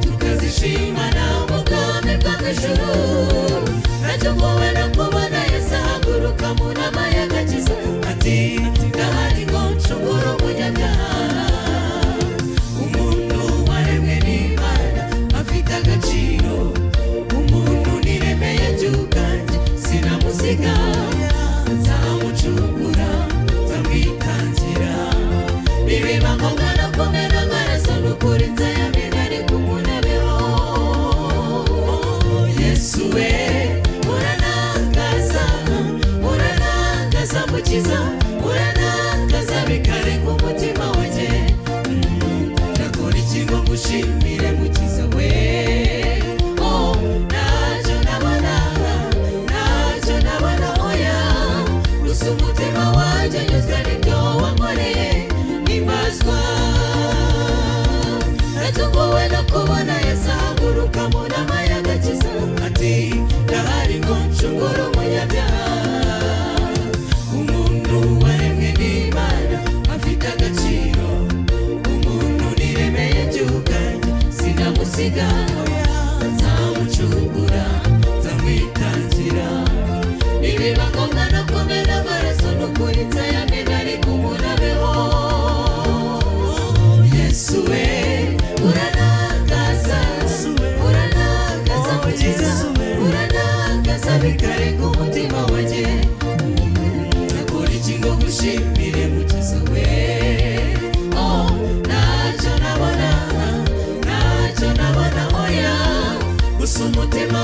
A: tukazishimana mu bwami bwo mu ijuru. Natunguwe no kubona Yesu ahaguruka mu nama y'agakiza ati ndahari ngo nshungure umunyabyaha. Umuntu waremwe n'Imana afite agaciro. Umuntu niremeye by'ubwanjye sinamusiga. Nzamucungura, nzamwitangira. Nibiba ngombwa no kumena amaraso n'ukuri nzayamena ariko umuntu abeho. Yesu we uranangaza, uranangaza mukiza, uranangaza bikarenga umutima wanjye. Nakora iki ngo ngushimire mukiza we? Oh, ntacyo nabona, ntacyo nabona oya. Gusa umutima wanjye unyuzwe n'ibyo wankoreye himbazwa. Natunguwe no kubona Yesu ahaguruka mu nama y'agakiza ati ndahari ngo nshungure umunyabyaha. Umuntu waremwe n'Imana afite agaciro. Umuntu niremeye by'ubwanjye sinamusiga. Nzamucungura, nzamwitangira. Nibiba ngombwa no kumena amaraso n'ukuri nzayamena ariko umuntu abeho. Yesu we uranangaza, uranangaza mukiza, uranangaza bikarenga umutima wanjye. Nakora iki ngo ngushimire mukiza we? Oh, ntacyo nabona, ntacyo nabona oya. Gusa umutima